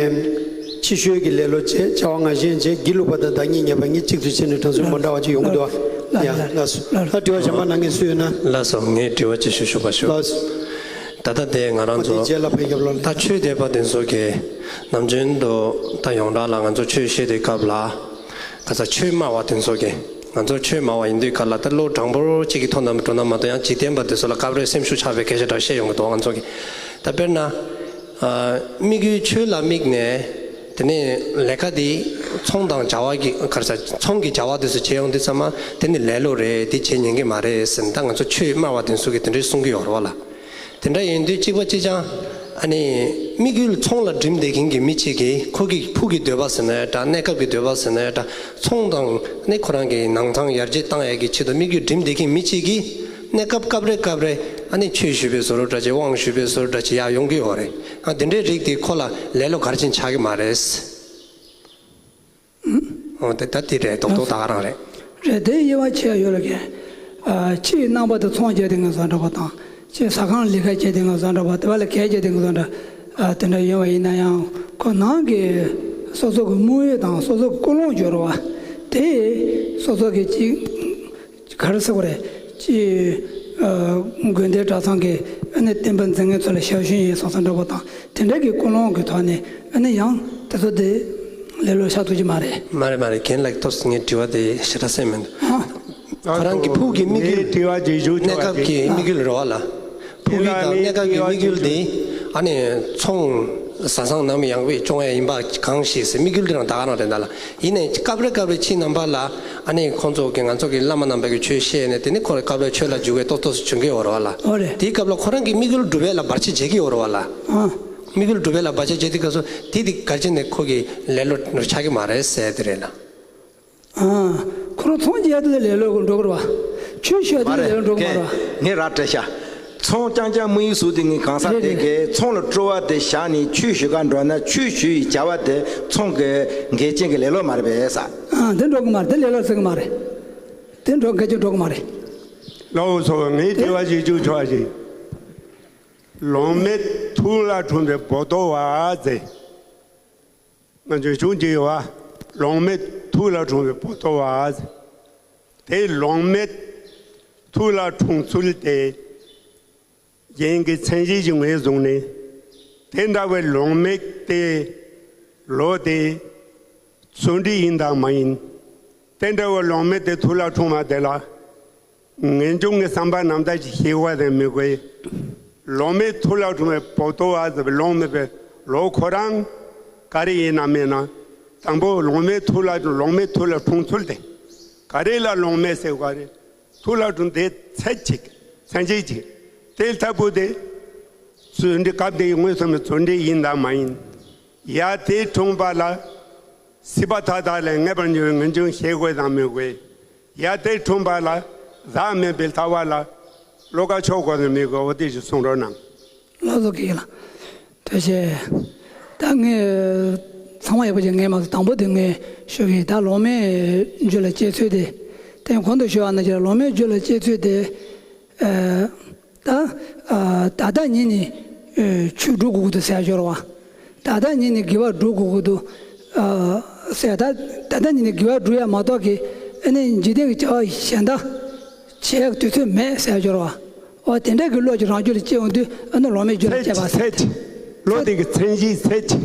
ཕྱི་བཤོལ་གྱི་ལེ་ལོ་བྱས། བྱ་བ་ང་བཞིན་བྱས། སྒྱིད་ལུག་པ་དང་བདག་ཉིད་ཉེས་པ་གཉིས་གཅིག་ཏུ་བྱས་ནས་དྲངས་ཚུལ་མ་འདྲ་བ་ཅིག་ཡོང་གི་འདུག་ཨ། ཡ་ལགས་སོ། ལགས་སོ། ད་དྲི་བ་གཞན་པ་གནང་མཁན་སུ་ཡོད་ན། ལགས་སོ། ངས་དྲི་བ་ཅིག་ཞུ་ཞུ་བ་ཞུ། ལགས་སོ། ད་ལྟ་དེ་ང་རང་ཚོ་ཨོ་དེ་རྗེས་ལ་ཕན་རྒྱབ་ལོ་ལ། ད་ཆོས་དད་པ་དེ་ཚོ་གི་ནམ་རྒྱུན་དུ་ད་ཡོངས་གྲགས་ལ་ང་ཚོ་ཆོས་བཤད་དུས་སྐབས་ལ་ག་ས་ཆོས་སྨྲ་བ་དེ་ཚོ་གི་ང་ཚོ་ཆོས་སྨྲ་བ་ཡིན་དུས་ག་ལ་ད་བློ་དྲང་པོ་གཅིག་གི་ཐོག་ནས་འགྲོ་ན་མ་གཏོགས་ཡང་འཇིག་རྟེན་པ་དེ་ཚོ་ལ་སྐབས་རེ་སེམས་ཤུགས་ཆག་པའི་སྐད་ཆ་འདྲ་བཤད་ཡོང་གི་འདུག་ང་ཚོ་གི་ད་དཔེར་ན་དམིགས་ཡུལ་ཆོས་ལ་དམིགས་ནས་དེ་ནས་ལས་ཀ་དེ་ཚོང་དང་བྱ་བ་གི་ག་རེ་ཟ་ཚོང་གི་བྱ་བ་དེ་ཚོ་བྱེད་ཡོང་དུས་ཙམ་པ་དེ་ནི་ལེ་ལོ་རེད། དེ་བྱེད་ཉན་གི་མ་རེད་ཟེར་ནས་ད་ང་ཚོ་ཆོས་སྨྲ་བ་དེ་ཚོ་གི་དེ་འདྲའི་གསུང་གི་ཡོད་རེད་བ་ལ། དེ་འདྲ་ཡིན་དུས་གཅིག་པ་གཅིག་རྐྱང་ཨ་ནི་དམིགས་ཡུལ་ཚོང་ལ་འགྲིམ་བསྡད་མཁན་གྱི་མི་གཅིག་གིས་ཁོ་གི་ཕུགས་ཀྱི་འདོད་པ་ཟེར་ན་ཡང་འདྲ། གནས་སྐབས་ཀྱི་འདོད་པ་ཟེར་ན་ཡང་འདྲ། ཚོང་དང་ཨ་ནི་ཁོ་རང་གི་ནང་ཚང་ཡར་རྒྱས་བཏང་ཡས་ཀྱི་ཆེད་དུ་དམིགས་ཡུལ་འགྲིམ་བསྡད་མཁན་མི་གཅིག་གིས་གནས་སྐབས་སྐབས་རེ་སྐབས་རེ་ཨ་ནི་ཆོས་ཞུ་བའི་བཟོ་འདྲ་བྱས། དབང་ཞུ་བའི་བཟོ་འདྲ་བྱས་ཡར་ཡོང་གི་ཡོད་རེད། ཨ་དེ་འདྲའི་རིགས་དེ་ཁོ་ལ་ལེ་ལོ་ག་རེ་བྱས་ནས་ཆགས་ཀྱི་མ་རེད། ཨོ་དེ་ད་དེ་རེད། རྡོག་རྡོག་ད་ག་རང་རེད། རེད། དེ་དབྱེ་བ་ཕྱེ་ཡ་ཡོད་ལ་གས། ཨ་ཕྱིའི་རྣམ་པ་དེ་ཚོང་རྒྱག་དེ་ངོ་ཟ་འདྲ་པོ་དང་ཕྱིའི་ཟ་ཁང་ལས་ཀ་བྱེད་དེ་ངོ་ཟ་འདྲ་པོ་དེ་བ་ལ་གས་བྱེད་དེ་ངོ་ཟ་འདྲ། ཨ་དེ་འདྲ་ཡོད་པ་ཡིན་ན་ཡང་ཁོ་ནང་གི་སོ་སོ་གི་དམིགས་ཡུལ་དང་སོ་སོ་གི་ཀུན་སློང་སྦྱོར་བ་དེ་སོ་སོ་གི་ཅིག་ག་རེ་ཟེར་དགོས་རེད། ཅིག་ཨ་དགོན་སྡེ་གྲྭ་ཚང་གི་ཨ་ནི་བསྟན་པ་འཛིན་མཁན་ཚོ་ལ་ཞབས་ཞུ་ཡིན་བསམ་བསམ་འདྲ་པོ་དང་དེ་འདྲ་གི་ཀུན་སློང་གི་ཐོག་ནས་ཨ་ནི་ཡང་དེ་ཚོ་དེ་ལེ་ལོ་ཤ་ཐུག་གི་མ་རེད། མ་རེད་མ་རེད། རྒན་ལགས་ཏོག་ཙམ་ངའི་དྲི་བ་དེ་ཞེ་དྲག་གསན་མི་འདུག་ཨ་ཁོ་རང་གི་ཕུགས་ཀྱི་དམིགས་ཡུལ། ངའི་དྲི་བ་དེ་ཞུ་ཆོག་གནས་སྐབས་ཀྱི་དམིགས་ཡུལ་རེད་བ་ལ། ཕུགས་ཀྱི་དང་གནས་སྐབས་ཀྱི་དམིགས་ཡུལ་དེ་ཨ་ནི་ཚོང་ བཟའ་ཚང་ནམ་ཡང་བའི་སྐྱོང་ཡ་ཡིན་པ་གང་ཞིག་ཟེར་དམིགས་ཡུལ་དེ་རང་ད་ག་རང་རེད་ད་ལ། ཡིན་ནའི་སྐབས་རེ་སྐབས་རེ་ཕྱིའི་རྣམ་པ་ལ་ཨ་ནི་ཁོང་ཚོ་གི་ང་ཚོ་གི་བླ་མ་རྣམ་པ་གི་ཆོས་བཤད་ནས་དེ་ནི་ཁོ་རེ་སྐབས་རེ་ཆོས་ལ་འཇུག་པའི་ཏོག་ཏོག་སུ་བྱུང་གི་ཡོད་རེད་བ་ལ། ཨོ་རེད། དེའི་སྐབས་ལ་ཁོ་རང་གི་དམིགས་ཡུལ་སྒྲུབ་པའི་ལ་བར་ཆད་བྱེད་ཀྱི་ཡོད་རེད་བ་ལ། ཨ། དམིགས་ཡུལ་སྒྲུབ་པའི་ལ་བར་ཆད་བྱེད་དུས་སྐབས་སུ་དེ་དེ་གལ་ཆེ་ནས་ཁོ་གི་ལེ་ལོ་ཆགས་ཀྱི་མ་རེད་ཟེར་དེ་རེད་ལ། ཨ། ཁོ་རང་ཚོང་རྒྱག་དུས་ལེ་ལོ་འགྲོ་གི་རེད་བ། ཆོས་ཞུ་དུས་མ་རེད། ལེ་ལོ་འགྲོ་གི་མ་རེད་བ། ངས་ར་སྤྲད་ཤག་ཚོང་རྐྱང་རྐྱང་དམིགས་ཡུལ་བཟོས་དེ་ངས་གང་ཟག་རེད་དེ་རེད། གས་ཚོང་ལ་སྤྲོ་བ་དེ་བཞག་ནས་ཆོས་ཞུ་ག་འགྲོ་ན་ཆོས་ཞུ་ཡི་བྱ་བ་དེ་ཚོང་གི་འགལ་རྐྱེན་གྱི་ལེ་ལོ་མ་རེད་པས་ས། ཨ། དེ་འགྲོ་གི་མ་རེད། དེ་ལེ་ལོ་ཟེར་གི་མ་རེད། དེ་འགྲོ་འགལ་རྐྱེན་འགྲོ་གི་མ་རེད། ལགས་སོ་ངས་དྲི་བ་ཞིག་བཅུག་ཆོག་ཅིག་ལོང་མེད་ཐུགས་ལ་འཁྲུངས་པའི་བོ་ཏོ་བ་ཟེར། ང་ཚོས་བྱུང་རྒྱུ་ཡོད་བ། ལོང་མེད་ཐུགས་ལ་འཁྲུངས་པའི་བོ་ཏོ་བ། དེ་ལོང་མེད་ཐུགས་ལ་འཁྲུངས་ཚུལ་དེ། རྒྱན་གྱི་མཚན་གཞི་ཞིག་ངོས་བཟུང་ནས། དེ་འདྲ་བའི་ལོང་མེད་དེ། ལོ་དེ། བརྩོན་འགྲུས་ཡིན་དང་མ་ཡིན། དེ་འདྲ་བའི་ལོང་མེད་དེ་ཐུགས་ལ་འཁྲུངས་མ་དེ་ལ། ངེས་འབྱུང་གི་བསམ་པ་རྣམ་དག་ཅིག་ཤེས་དགོས་དང་མི་དགོས། ལོང་མེད་ཐུགས་ལ་འཁྲུངས་པའི་བོ་ཏོ་བ་ཟེར་བའི་ལོང་མེད་པའི་ལོ་ཁོ་རང་ག་རེ་ཡིན་ན་མིན་ན། དང་པོ་ལོང་མེད་ཐུགས་ལ་ལོང་མེད་ཐུགས་ལ་འཁྲུངས་ཚུལ་དེ། ག་རེ་ལ་ལོང་མེད་ཟེར་བ་རེད། ཐུགས་ལ་འཁྲུངས་དེ་ཚད་ཅིག་མཚན་གཞི་ཅིག་དེ་ལྟ་བུ་དེ། བརྩོན་འགྲུས་སྐབས་དེའི་དངོས་སུ་མི་བརྩོན་འགྲུས་ཡིན་དང་མ་ཡིན། ཡ་དེ་འཁྲུངས་པ་ལ། སྲིད་པ་མཐའ་དག་ལས་ངེས་པར་འབྱུང་བའི་ངེས་འབྱུང་ཤེས་དགོས་དང་མི་དགོས། ཡ་དེ་འཁྲུངས་པ་ལ། བདག་མེད་པའི་ལྟ་བ་ལ། བློ་ཁ་ཕྱོགས་དགོས་དང་མི་དགོས་འོ་དེ་ཞིག་གསུང་རོགས་གནང་། ལགས་སོ་དགེ་ལགས། ཐུགས་རྗེ་ཆེ། ད་ངས་ཚང་མ་ཡག་པོ་ཅིག་ངས་མ་གཏོགས་དང་པོ་དེ་ངས་ཞུ་གི་ད་ལོང་མེད་རྒྱུད་ལ་སྐྱེ་ཚུལ་དེ། དེ་གོང་དུ་ཞུ་བ་ནང་བཞིན་ལོང་མེད་རྒྱུད་ལ་སྐྱེ་ཚུལ་དེ། ཨ། ད་ཨ། ད་ལྟ་ཉིད་ནས་ཨ། ཆོས་སྒྲུབ་དགོས་ཀྱི་འདུག་ཟེར་ཡ་ཅིག་ཡོད་རེད་བ། ད་ལྟ་ཉིད་ནས་དགེ་བ་སྒྲུབ་དགོས་ཀྱི་འདུག་ཨ། ཟེར་ད་ད་ལྟ་ཉིད་ནས་དགེ་བ་སྒྲུབ་ཡ་མ་གཏོགས་ཀྱི་ཨ་ནི་འཇིག་རྟེན་གྱི་བྱ་བ་གཞན་དག་བྱེད་ཡ་དུས་ཚོད་མེད་ཟེར་ཡ་ཅིག་ཡོད་རེད་བ། འོ་དེ་འདྲ་གི་བློ་ཅིག་རང་རྒྱུད་ལ་སྐྱེ་འོང་དུས་ཨ་ནི་ལོང་མེད་རྒྱུད་ལ་སྐྱེ་བ་ཟེར། ཚད་ཅིག་བློ་དེ་གི་མཚན་གཞི་ཚད་ཅིག་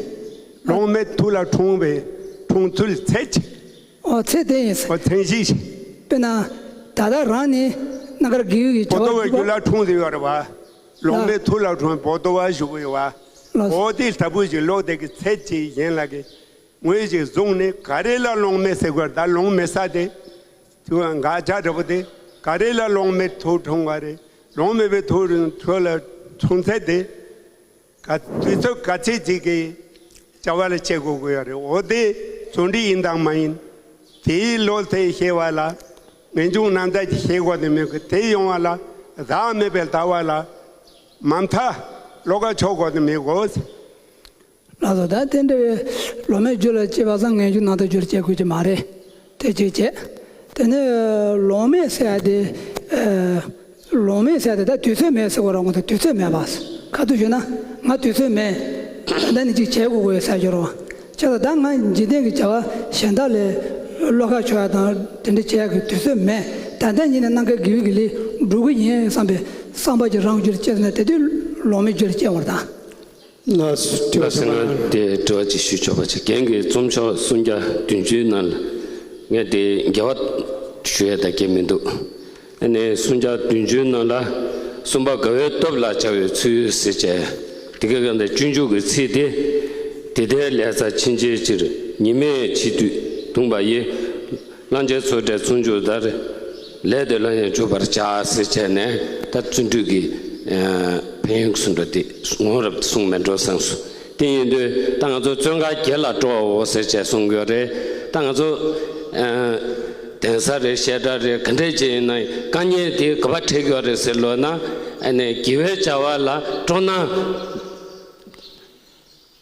ལོང་མེད་ཐུགས་ལ་འཁྲུངས་པའི་འཁྲུངས་ཚུལ་ཚད་ཅིག་ཨོ་ཚེ་དེ་ཡིན་ཟེར། ཨོ་མཚན་གཞི་ཞིག་དཔེར་ན། ད་ལྟ་རང་ནི་རྣམ་དཀར་དགེ་བའི་བྱ་བ་བོ་ཏོ་བའི་སྒྲུབ་པ། རྒྱུད་ལ་འཁྲུངས་ཏེ་ཡོད་རེད་བ། ལོང་མེད་ཐུགས་ལ་འཁྲུངས་བོ་ཏོ་བ་བཞུགས་ཡོད་བ། ལགས། ཨོ་དེ་ལྟ་བུ་ཞིག་ལོག་དེ་གི་ཚད་ཅིག་གཞན་ལ་གི་ངོས་ཞིག་བཟུང་ནས་ག་རེ་ལ་ལོང་མེད་ཟེར་དགོས་ད་ལོང་མེད་ས་དེ། དུ་ང་ཅག་འདྲ་པོ་དེ་ག་རེ་ལ་ལོང་མེད་ཐུགས་འཁྲུངས་པ་རེད། ལོང་མེད་པའི་ཐུགས་ལ་འཁྲུངས་ཚད་དེ། ག་དུས་ཚོད་ག་ཚད་ཅིག་གི་བྱ་བ་ལ་བྱེད་དགོས་ཀྱི་ཡོད་རེད། འོ་དེ་བརྩོན་འགྲུས་ཡིན་དང་མ་ཡིན། དེའི་བློ་དེ་ཤེས་པ་ལ་ངེས་འབྱུང་རྣམ་དག་ཅིག་ཤེས་དགོས་དེ་མི་དགོས། དེ་ཡོང་བ་ལ་བདག་མེད་པའི་ལྟ་བ་ལ་མ་མཐའ་བློ་ཁ་ཕྱོགས་དགོས་དེ་མི་དགོས། ལགས་སོ། ད་དེ་འདྲ་བའི་ལོང་མེད་རྒྱུད་ལ་སྐྱེ་བ་སང་ངེས་འབྱུང་རྣམ་དག་རྒྱུད་ལ་སྐྱེ་དགོས་ཀྱི་མ་རེད། དེ་གཅིག་བྱས། དེ་ནས་ལོང་མེད་ཟེར་ཡ་དེ། ཨ། ལོང་མེད་ཟེར་ཡ་དེ་ད་དུས་ཚོད་མེད་ཟེར་བ་རང་གོ་ད་དུས་ཚོད་མེད་པ། ཁ་ཐུག་ཞུས་ན་ང་དུས་ཚོད་མེད། ད་ནི་ཅིག་བྱེད་དགོས་དགོས་ཟེར་ཞོར་བ། བྱས་ཙང་ད་ང་འཇིག་རྟེན་གྱི་བྱ་བ་གཞན་དག་ལས་བློ་ཁ་ཕྱོགས་ཡ་དང་དེ་འདྲ་བྱེད་ཡ་གི་དུས་ཚོད་མེད། ད་ལྟ་ཉིད་ནས་རྣམ་དཀར་དགེ་བའི་གི་ལས་སྒྲུབ་གི་ཡིན་བསམ་པའི་བསམ་པ་ཅིག་རང་རྒྱུད་ལ་སྐྱེས་ན་དེ་དུས་ལོང་མེད་རྒྱུད་ལ་སྐྱེ་བར་ད། ལགས་སོ། དྲི་བ་ཟེར་ན་དེ་དྲི་བ་ཅིག་ཞུ་ཆོག་པ་ཅིག་རྒན་གྱི་རྩོམ་ཤོག་སུམ་བརྒྱ་བདུན་ཅུའི་ནང་ལ་ངས་དེ་འགལ་བ་ཞུ་ཡ་ད་གལ་མི་འདུག་ཨ་ནི་སུམ་བརྒྱ་བདུན་ཅུའི་ནང་ལ་གསུམ་པ་དགའ་བའི་སྟོབས་ལ་བྱ་བའི་ཚུལ་ཟེར་བྱས་དེ་ག་ག་འདི་སྤྱོད་འཇུག་གི་ཚིག་དེ། དེ་ལྟའི་ལས་རྩ་ཕྱིན་ཆད་ཕྱིར་ཉི་མས་འཆི་དུས་གདུངས་པ་ཡི། བླང་བྱའི་ཚོགས་བྲལ་བརྩོན་འགྲུས་ལྟར། ལས་དེ་ལ་ཡང་འཇུག་པར་བྱ་ཟེར་བྱས་ནས་ད་བརྩོན་འགྲུས་ཀྱི་ཕན་ཡོན་གསུང་འགྲོ་དེ་ངོ་རབ་གསུངས་མེད་འགྲོ་བསམས་སོ། དེ་ཡིན་དུས་ད་ང་ཚོ་བརྩོན་འགྲུས་དགེ་ལ་སྤྲོ་བའོ་ཟེར་བྱས་གསུང་གི་ཡོད་རེད། ད་ང་ཚོ་གདན་ས་རེད་བཤད་གྲྭ་རེད་ག་འདྲས་ཅིག་ཡིན་ན་དཀའ་ངལ་དེ་ག་པར་འཕྲད་ཀྱི་ཡོད་རེད་ཟེར་ལབ་ན་ཨ་ནི་དགེ་བའི་བྱ་བ་ལ་སྤྲོ་སྣང་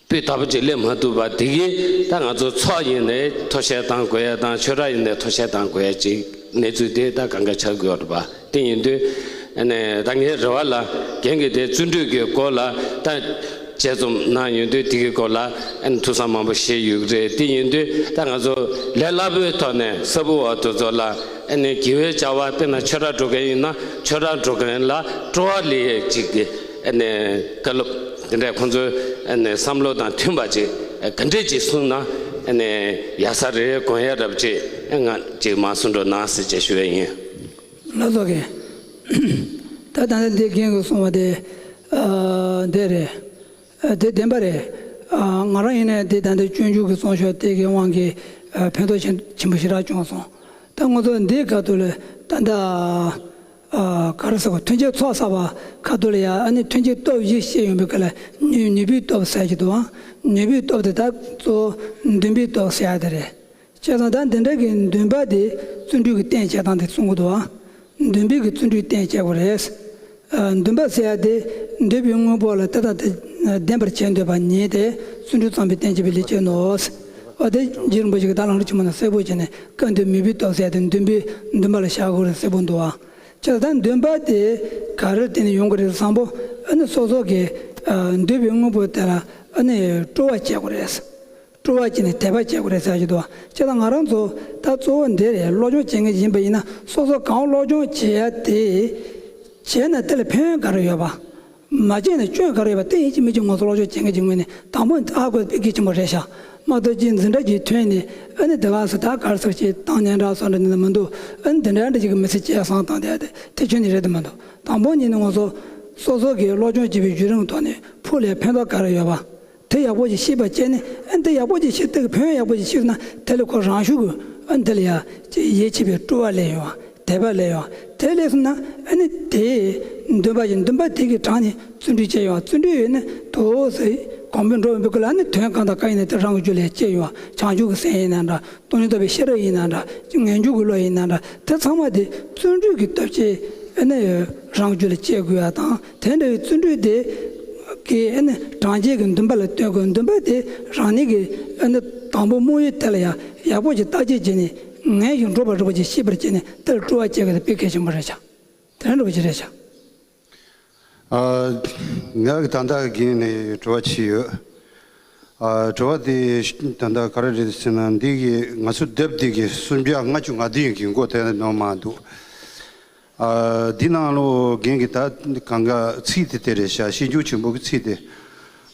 སྤུས་དག་པོ་ཅིག་སླེབས་མ་ཐུབ་པ་དེ་གིས་ད་ང་ཚོ་ཚོགས་ཡིན་ནའི་ཐོ་བཤད་གཏང་དགོས་ཡ་དང་ཆོས་གྲྭ་ཡིན་ནའི་ཐོ་བཤད་གཏང་དགོས་ཡ་ཅིག་གནས་ཚུལ་དེ་ད་གང་ག་ཆགས་དགོས་ཡོད་རེད་པ། དེ་ཡིན་དུས་ཨ་ནི་ད་ངའི་རེ་བ་ལ་རྒན་གྱིས་དེ་བརྩོན་འགྲུས་ཀྱི་སྐོར་ལ་ད་དཔྱད་རྩོམ་གནང་ཡོང་དུས་དེ་གི་སྐོར་ལ་ཨ་ནི་ཐུགས་བསམ་མང་པོ་བཞེས་ཡོད་ཀྱི་རེད། དེ་ཡིན་དུས་ད་ང་ཚོ་ལས་སླ་པོའི་ཐོག་ནས་གསར་བུ་བ་དེ་ཚོ་ལ་ཨ་ནི་དགེ་བའི་བྱ་བ་དཔེར་ན་ཆོས་གྲྭ་འགྲོ་མཁན་ཡིན་ན་ཆོས་གྲྭ་འགྲོ་མཁན་ལ་སྤྲོ་བ་སླེབས་ཡས་ཅིག་གི་ཨ་ནི་བཀའ་སློབ་དེ་འདྲ་ཁོང་ཚོའི་ཨ་ནི་བསམ་བློ་དང་མཐུན་པ་ཅིག་ག་འདྲས་ཅིག་གསུངས་ན་ཨ་ནི་ཡག་ས་རེད་དགོངས་ཡ་རབ་ཅིག་ང་ཅིག་མར་གསུང་རོགས་གནང་ཟེར་ཅིག་ཞུ་ཡས་ཡིན། ལགས་སོ་རྒན། ད་ད་ལྟ་འདི་རྒན་གྱིས་གསུངས་པ་དེ་ཨ་འདི་རེད། ཨ་དེ་བདེན་པ་རེད། ཨ། ང་རང་ཡིན་ནའི་དེ་ད་ལྟའི་སྤྱོད་འཇུག་གི་རྩོམ་ཤོག་དེ་གི་དབང་གིས་ཨ། ཕན་ཐོགས་ཆེན་ཆེན་པོ་ཞེ་དྲག་བྱུང་སོང་། ད་ང་ཚོ་འདིའི་ཁ་ཐུག་ལ་ད་ལྟ་ཨ། ག་རེ་ཟེར་དགོས། ཐུན་བཅད་ཚོགས་བསགས་པ་ཁ་ཐུག་ལ་ཡ་ཨ་ནི་ཐུན་བཅད་སྟོབས་བཞི་བཤད་ཡོང་བའི་སྐབས་ལ་ནུས་ནུས་པའི་སྟོབས་ཟེར་གྱི་འདུག་ཨང་། ནུས་པའི་སྟོབས་དེ་ད་གཙོ་བོ་འདུན་པའི་སྟོབས་ཟེར་ཡ་དེ་རེད། བྱས་ཙང་ད་འདི་འདྲ་གི་འདུན་པ་དེ་བརྩོན་འགྲུས་ཀྱི་རྟེན་བྱེད་སྟངས་དེ་གསུང་གི་འདུག་ཨ། འདུན་པའི་གི་བརྩོན་འགྲུས་རྟེན་བྱེད་དགོས་རེད། ཨ། འདུན་པ་ཟེར་ཡ་དེ་འདོད་པའི་དངོས་པོ་ལ་དེ་དང་དེ་ལྡན་པར་བྱེད་འདོད་པ་ཉིད་དེ་བརྩོན་འགྲུས་བརྩམས་པའི་རྟེན་བྱེད་པའི་ལས་བྱེད་ནོ། འོ་དེ་རྗེ་རིན་པོ་ཆེ་གི་ད་ལམ་རིམ་ཆེན་མོ་ནང་གསལ་པོ་བྱས་ནས་སྐབས་འདིར་མོས་པའི་སྟོབས་ཟེར་ཡ་དེ་འདུན་པའི་འདུན་པ་ལ་བཞག་དགོས་རེད་གསལ་པོ་འདུག་ཨ། བྱས་ཙང་འདུན་པ་དེ་ག་རེར་བརྟེན་ནས་ཡོང་གི་རེད་བསམ་པོ་ཨ་ནི་སོ་སོ་གི་ཨ། འདོད་པའི་དངོས་པོ་དེ་ལ་ཨ་ནི་སྤྲོ་བ་བསྐྱེད་དགོས་རེད། སྤྲོ་བ་བསྐྱེད་ནས་དད་པ་བསྐྱེད་དགོས་རེད་ཟེར་གྱི་འདུག་བ། བྱས་ཙང་ང་རང་ཚོ་ད་གཙོ་བོ་འདི་རེད། སློབ་སྦྱོང་བྱེད་མཁན་ཡིན་པ་ཡིན་ན་སོ་སོ་གང་སློབ་སྦྱོང་བྱེད་ཡ་དེ་བྱས་ན་དེ་ལ་ཕན་ཡོན་ག་རེ་ཡོད་པ། མ་བྱས་ན་སྐྱོན་ག་རེ་ཡོད་པ་དེ་ཡིན་གཅིག་མིན་གཅིག་ང་ཚོ་སློབ་སྦྱོང་བྱེད་མཁན་གྱི་ངོས་ནས་དང་པོ་ཨ་དགོས་དཔེ་གལ་ཆེན་པོ་རེད་ཤག་མ་གཏོགས་ཅིག་འཛིན་གྲྭ་གཅིག་ཐོན་ནས་ཨ་ནི་དེ་ག་ས་ད་ག་རེ་ཟེར་ཅིག་བཏང་སྙན་གྲགས་སོགས་འདྲ་འདི་འདྲ་མི་འདུག་ཨ་ནི་དེ་འདྲ་འདྲ་ཅིག་གི་མི་ཚེ་སྐྱེལ་སང་བཏང་བསྡད་དེ་དེ་ཁྱོན་ནས་རེད་དེ་མི་འདུག་དང་པོ་ཉིད་ནས་ང་ཚོ་སོ་སོ་གི་སློབ་སྦྱོང་བྱེད་པའི་བརྒྱུད་རིམ་ཐོག་ནས་ཕུགས་ལ་ཕན་ཐོགས་ག་རེ་ཡོད་པ། དེ་ཡག་པོ་ཞིག་ཤེས་པ་བྱས་ནས་ཨ་ནི་དེ་ཡག་པོ་ཞིག་ཤེས་དེ་གི་ཕན་ཡོན་ཡག་པོ་ཞིག་ཤེས་ན་དེ་ལས་ཁོ་རང་ཤུགས་ཀྱིས་ཨ་ནི་དེ་ལ་ཡ་ཅིག་ཡིད་ཆེས་པའི་སྤྲོ་བ་སླེབས་ཡོང་བ། དད་པ་སླེབས་ཡོང་བ། དེ་སླེབས་སོང་ན་ཨ་ནི་དེ་འདུན་པ་ཞིག་འདུན་པ་དེ་གི་དྲངས་ནས་བརྩོན་འགྲུས་བྱས་ཡོང་བ། བརྩོན་འགྲུས་ཡོད་ན་དོ་ཟེར་གོང་འཕེལ་འགྲོ་བའི་སྐབས་ལ་ཨ་ནི་དོན་གང་དང་གང་ཡིན་ན་དེ་རང་གི་རྒྱུད་ལ་སྐྱེ་ཡོང་བ། བྱང་ཆུབ་ཀྱི་སེམས་ཡིན་ན་འདྲ། སྟོང་ཉིད་རྟོགས་པའི་ཤེས་རབ་ཡིན་ན་འདྲ། ངེས་འབྱུང་གི་བློ་ཡིན་ན་འདྲ། དེ་ཚང་མ་དེ་བརྩོན་འགྲུས་ཀྱི་སྟོབས་ཀྱིས་ཨ་ནི་རང་རྒྱུད་ལ་སྐྱེ་དགོས་པ་དང་། དེ་འདྲ་བའི་བརྩོན་འགྲུས་དེ་གིས་ཨ་ནི་གྲངས་ཅན་གྱི་འདུན་པ་ལ་བརྟེན་དགོས། འདུན་པ་དེ་རང་ཉིད་ཀྱི་ཨ་ནི་དང་པོ་དམིགས་ཡུལ་དེ་ལ་ཡང་ཡག་པོ་ཞིག་བརྟག་དཔྱད་བྱས་ནས་ངེས་ཤིང་འགྲུབ་པ་རེད་པ་ཅིག་ཤེས་པར་བྱས་ནས་དེ་ལ་སྤྲོ་བ་བསྐྱེད་དགོས་དེ་དཔེ་གལ་ཆེན་པོ་རེད་ཤག་དེ་འདྲ་བ་ཅིག་རེད་ཤག་ཨ། ང་གི་ད་ལྟ་གི་ནས་དྲི་བ་ཅིག་ཡོད། ཨ། དྲི་བ་དེ་ད་ལྟ་ག་རེ་རེད་ཟེར་ན། འདི་གི་ང་ཚོ་དེབ་འདི་གི་སུམ་བརྒྱ་ལྔ་བཅུ་ང་བདུན་གྱི་མགོ་དེ་ནང་མ་འདུག་ཨ། འདི་ནང་ལོ་རྒན་གྱི་ད་གང་ག་ཚིག་དེ་དེ་རེད་ཤག་ཤེས་རྒྱུད་ཆེན་པོ་གི་ཚིག་དེ།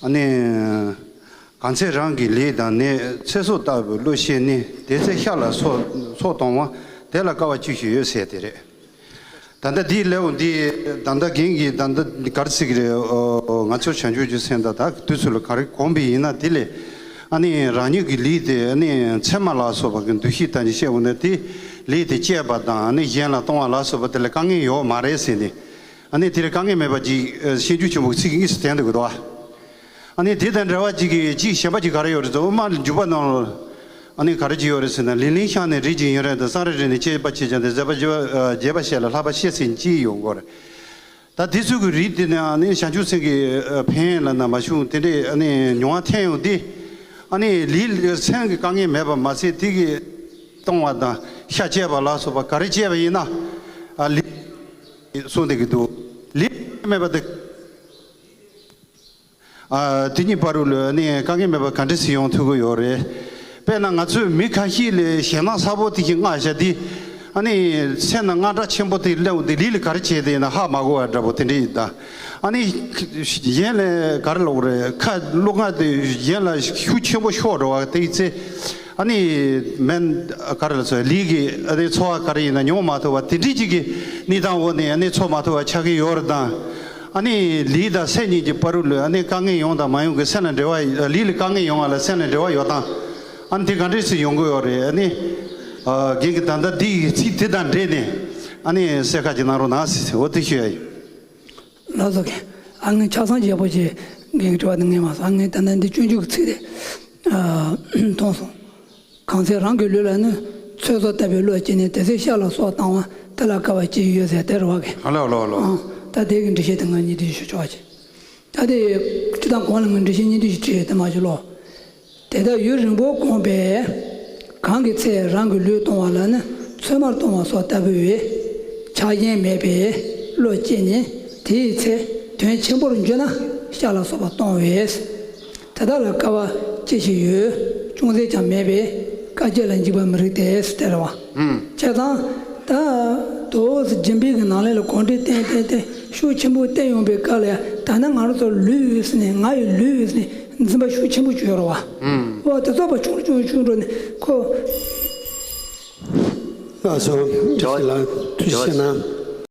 ཨ་ནི། གང་ཚེ་རང་གི་ལས་དང་ནི། ཚེ་སྲོག་ལྟ་བུའི་བློ་ཤེས་ནི། དེ་ཚེ་ཤ་ལ་སོགས་སོགས་གཏོང་བ། དེ་ལ་དཀའ་བ་ཅི་ཞིག་ཡོད་ཟེར་དེ་རེད། ད་ལྟ་འདིའི་ལེའུ་འདི་ད་ལྟ་རྒན་གྱིས་ད་ལྟ་ག་རེ་ཟེར་གྱི་རེད། ཨོ། ང་ཚོ་བྱང་ཆུབ་ཀྱི་སེམས་དང་ད་དུས་ཚོད་ལ་ག་རེ་གོམས་པ་ཡིན་ན་དེ་ལས་ཨ་ནི་རང་ཉིད་ཀྱི་ལས་དེ་ཨ་ནི་མཚན་མ་ལ་སོགས་པ་གི་འདུ་ཤེས་དང་ནི་བཤད་འོང་ན་དེ་ལས་དེ་སྤྱད་པ་དང་ཨ་ནི་གཞན་ལ་གཏོང་བ་ལ་སོགས་པ་དེ་ལ་དཀའ་ངལ་ཡོད་མ་རེད་ཟེར་ནས། ཨ་ནི་དེར་དཀའ་ངལ་མེད་པ་ཅིག་ཤེས་རྒྱུད་ཆེན་པོ་གི་ཚིག་གི་དངོས་སུ་བསྟན་འདུག་གི་འདུག་ཨ་ནི་དེ་དང་འབྲེལ་བ་ཅིག་གི་ཅིག་གཞན་པ་ཅིག་ག་རེ་ཡོད་རེད་ཟེར། དབུ་མ་འཇུག་པ་ནང་ལ་ཨ་ནི་ག་རེ་ཅིག་ཡོད་རེད་ཟེར་ན། ལི་ལིང་ཤང་ནས་རིགས་ཀྱི་ཡུན་རིང་དང་། སཾ་རི་རི་ནས་སྐྱེས་པ་བྱེད་ཅིང་། དེ་ཟད་པ་བརྗེད་པ་བྱེད་པ་ཤེས་ལ་ལྷག་པ་ཤེས་ཟིན་ཅིག་ཡོང་གི་རེད། ད་དེ་ཚོ་གི་རིགས་དེ་ནི་ཨ་ནི་བྱང་ཆུབ་སེམས་ཀྱི་ཕན་ཡོན་ལ་ན་མ་ཞུགས་དེ་འདྲའི་ཨ་ནི་མྱོང་བ་ཐོན་ཡོང་དུས། ཨ་ནི་ལི་ལི་སེམས་ཀྱི་དཀའ་ངལ་མེད་པ་མ་ཟད་དེ་གི་གཏོང་བ་དང་ཤ་བཅད་པ་ལ་སོགས་པ་ག་རེ་བྱས་པ་ཡིན་ན། ཨ། ལི་གསུངས་བསྡད་ཀྱི་འདུག་ལི་མེད་པ་དེ། ཨ། དེ་གཉིས་བར་དུ་ལ་ནི་དཀའ་ངལ་མེད་པ་ག་འདྲ་ཞིག་ཡོང་ཐུབ་ཀྱི་ཡོད་རེད། དཔེར་ན་ང་ཚོས་མི་ཁ་ཤས་ལ་ཞེད་སྣང་ཚ་པོ་དེ་ཞིག་མངའ་བཞག་དུས། ཨ་ནི་སེམས་ནང་དངངས་སྐྲག་ཆེན་པོ་དེ་སླེབས་འོང་དུས་ལི་ལ་ག་རེ་བྱས་ཏེ་ཡིན་ན་ཧ་མ་གོ་བ་འདྲ་པོ་དེ་འདྲ་ཡིན་ད། ཨ་ནི་གཞན་ལ་ག་རེ་ལབ་དགོས་རེད། ཁ་བློ་ཁ་དེ་གཞན་ལ་ཤུགས་ཆེན་པོ་ཤོར་འགྲོ་བ་དེའི་ཚེ། ཨ་ནི་མེན་ག་རེ་ལ་ཚོ་ལི་གི་ཨ་ནི་ཚོར་བ་ག་རེ་ཡིན་ན་མྱོང་མ་ཐུབ་པ་དེ་འདྲའི་ཅིག་གི་གནས་སྟངས་འོག་ནས་ཨ་ནི་ཚོར་མ་ཐུབ་པ་ཆགས་ཀྱི་ཡོད་རེད་དང་། ཨ་ནི་ལི་དང་སེམས་གཉིས་ཀྱི་བར་དུ་ལ་ཨ་ནི་དཀའ་ངལ་ཡོང་དང་མ་ཡོང་གི་སེམས་ལ་འབྲེལ་བ། ལི་ལ་དཀའ་ངལ་ཡོང་བ་ལ་སེམས་ལ་འབྲེལ་བ་ཡོད་དང་། ཨ་ནི་དེ་ག་འདྲས་སེ་ཡོང་གི་ཡོད་རེད། ཨ་ནི་རྒན་གྱི་ད་ལྟ་འདི་ཡི་ཚིག་དེ་དང་འབྲེལ་ནས་ཨ་ནི་གསལ་ཁ་ཅིག་གནང་རོགས་གནང་ཟེར། འོ་དེ་ཞུ་ཡ་ཡིན། ལགས་སོ་རྒན། ཨ་ངས་ཆ་ཚང་ཡག་པོ་ཅིག་རྒན་གྱི་དྲི་བ་དེ་ངས་མ་སོང་། ཨ་ངས་ད་ལྟ་འདི་སྤྱོད་འཇུག་གི་ཚིག་དེ་ཨ་མཐོང་སོང་། གང་ཚེ་རང་གི་ལུས་ལ་ནི། ཚེ་སྲོག་ལྟ་བུའི་བློ་སྐྱེས་ནས། དེ་ཚེ་ཤ་ལ་སོགས་བཏང་བ། དེ་ལ་དཀའ་བ་ཅི་ཡོད་ཟེར་དེ་རེད་བ་གི། ཨ་ལོ་ལོ་ལོ། ཨང་། ད་དེ་གི་འགྲེལ་བཤད་དེ་ང་གཉིས་དུས་ཞུ་ཆོག་ཅིག་ད་དེ་སྤྱིར་བཏང་གོང་ལ་ང་འགྲེལ་བཤད་གཉིས་དུས་ཞིག་བྲིས་ཡོད་དེ་མ་ཞུ་ལོ། དེ་ལྟར་ཡུན་རིང་པོ་གོམས་པས། གང་གི་ཚེ་རང་གི་ལུས་གཏོང་བ་ལ་ནི། ཚོད་མར་གཏོང་བ་སོགས་ལྟ་བུའི་ཆགས་ཞེན་མེད་པའི་བློ་སྐྱེས་ནས། དེའི་ཚེ་དོན་ཆེན་པོར་འགྱུར་ན་ཤ་ལ་སོགས་པ་གཏོང་བས། དེ་དག་ལ་དཀའ་བ་ཅི་ཞིག་ཡོད། ཅུང་ཟད་ཀྱང་མེད་པས་དཀའ་སྤྱད་ལ་འཇིགས་པ་མི་རིགས་ཏེ། ཟེར་དེ་རེད་བ། ཨུམ། བྱས་ཙང་ད་དོ་སྦྱིན་པའི་གི་ནང་ལས་ལ་གོ་འདྲི་བསྟན་བསྟན་བསྟན་ཤུགས་ཆེན་པོ་བསྟན་ཡོང་པའི་སྐབས་ལ་ཡ། ད་ནི་ང་རང་ཚོ་ལུས་ཡོད་ཟེར་ནས། ང་ཡི་ལུས་ཡོད་ཟེར་ནས་འཛིན་པ་ཤུགས་ཆེན་པོ་བྱོས་རེད་བ། ཨུམ། འོ་དེ་ཚོ་བ་ཆུང་ཆུང་ཆུང་འགྲོ་ནས་ཁོ། ལགས་སོ། དྲི་བ་ལ་ཐུགས་རྗེ་ཆེ་གནང་།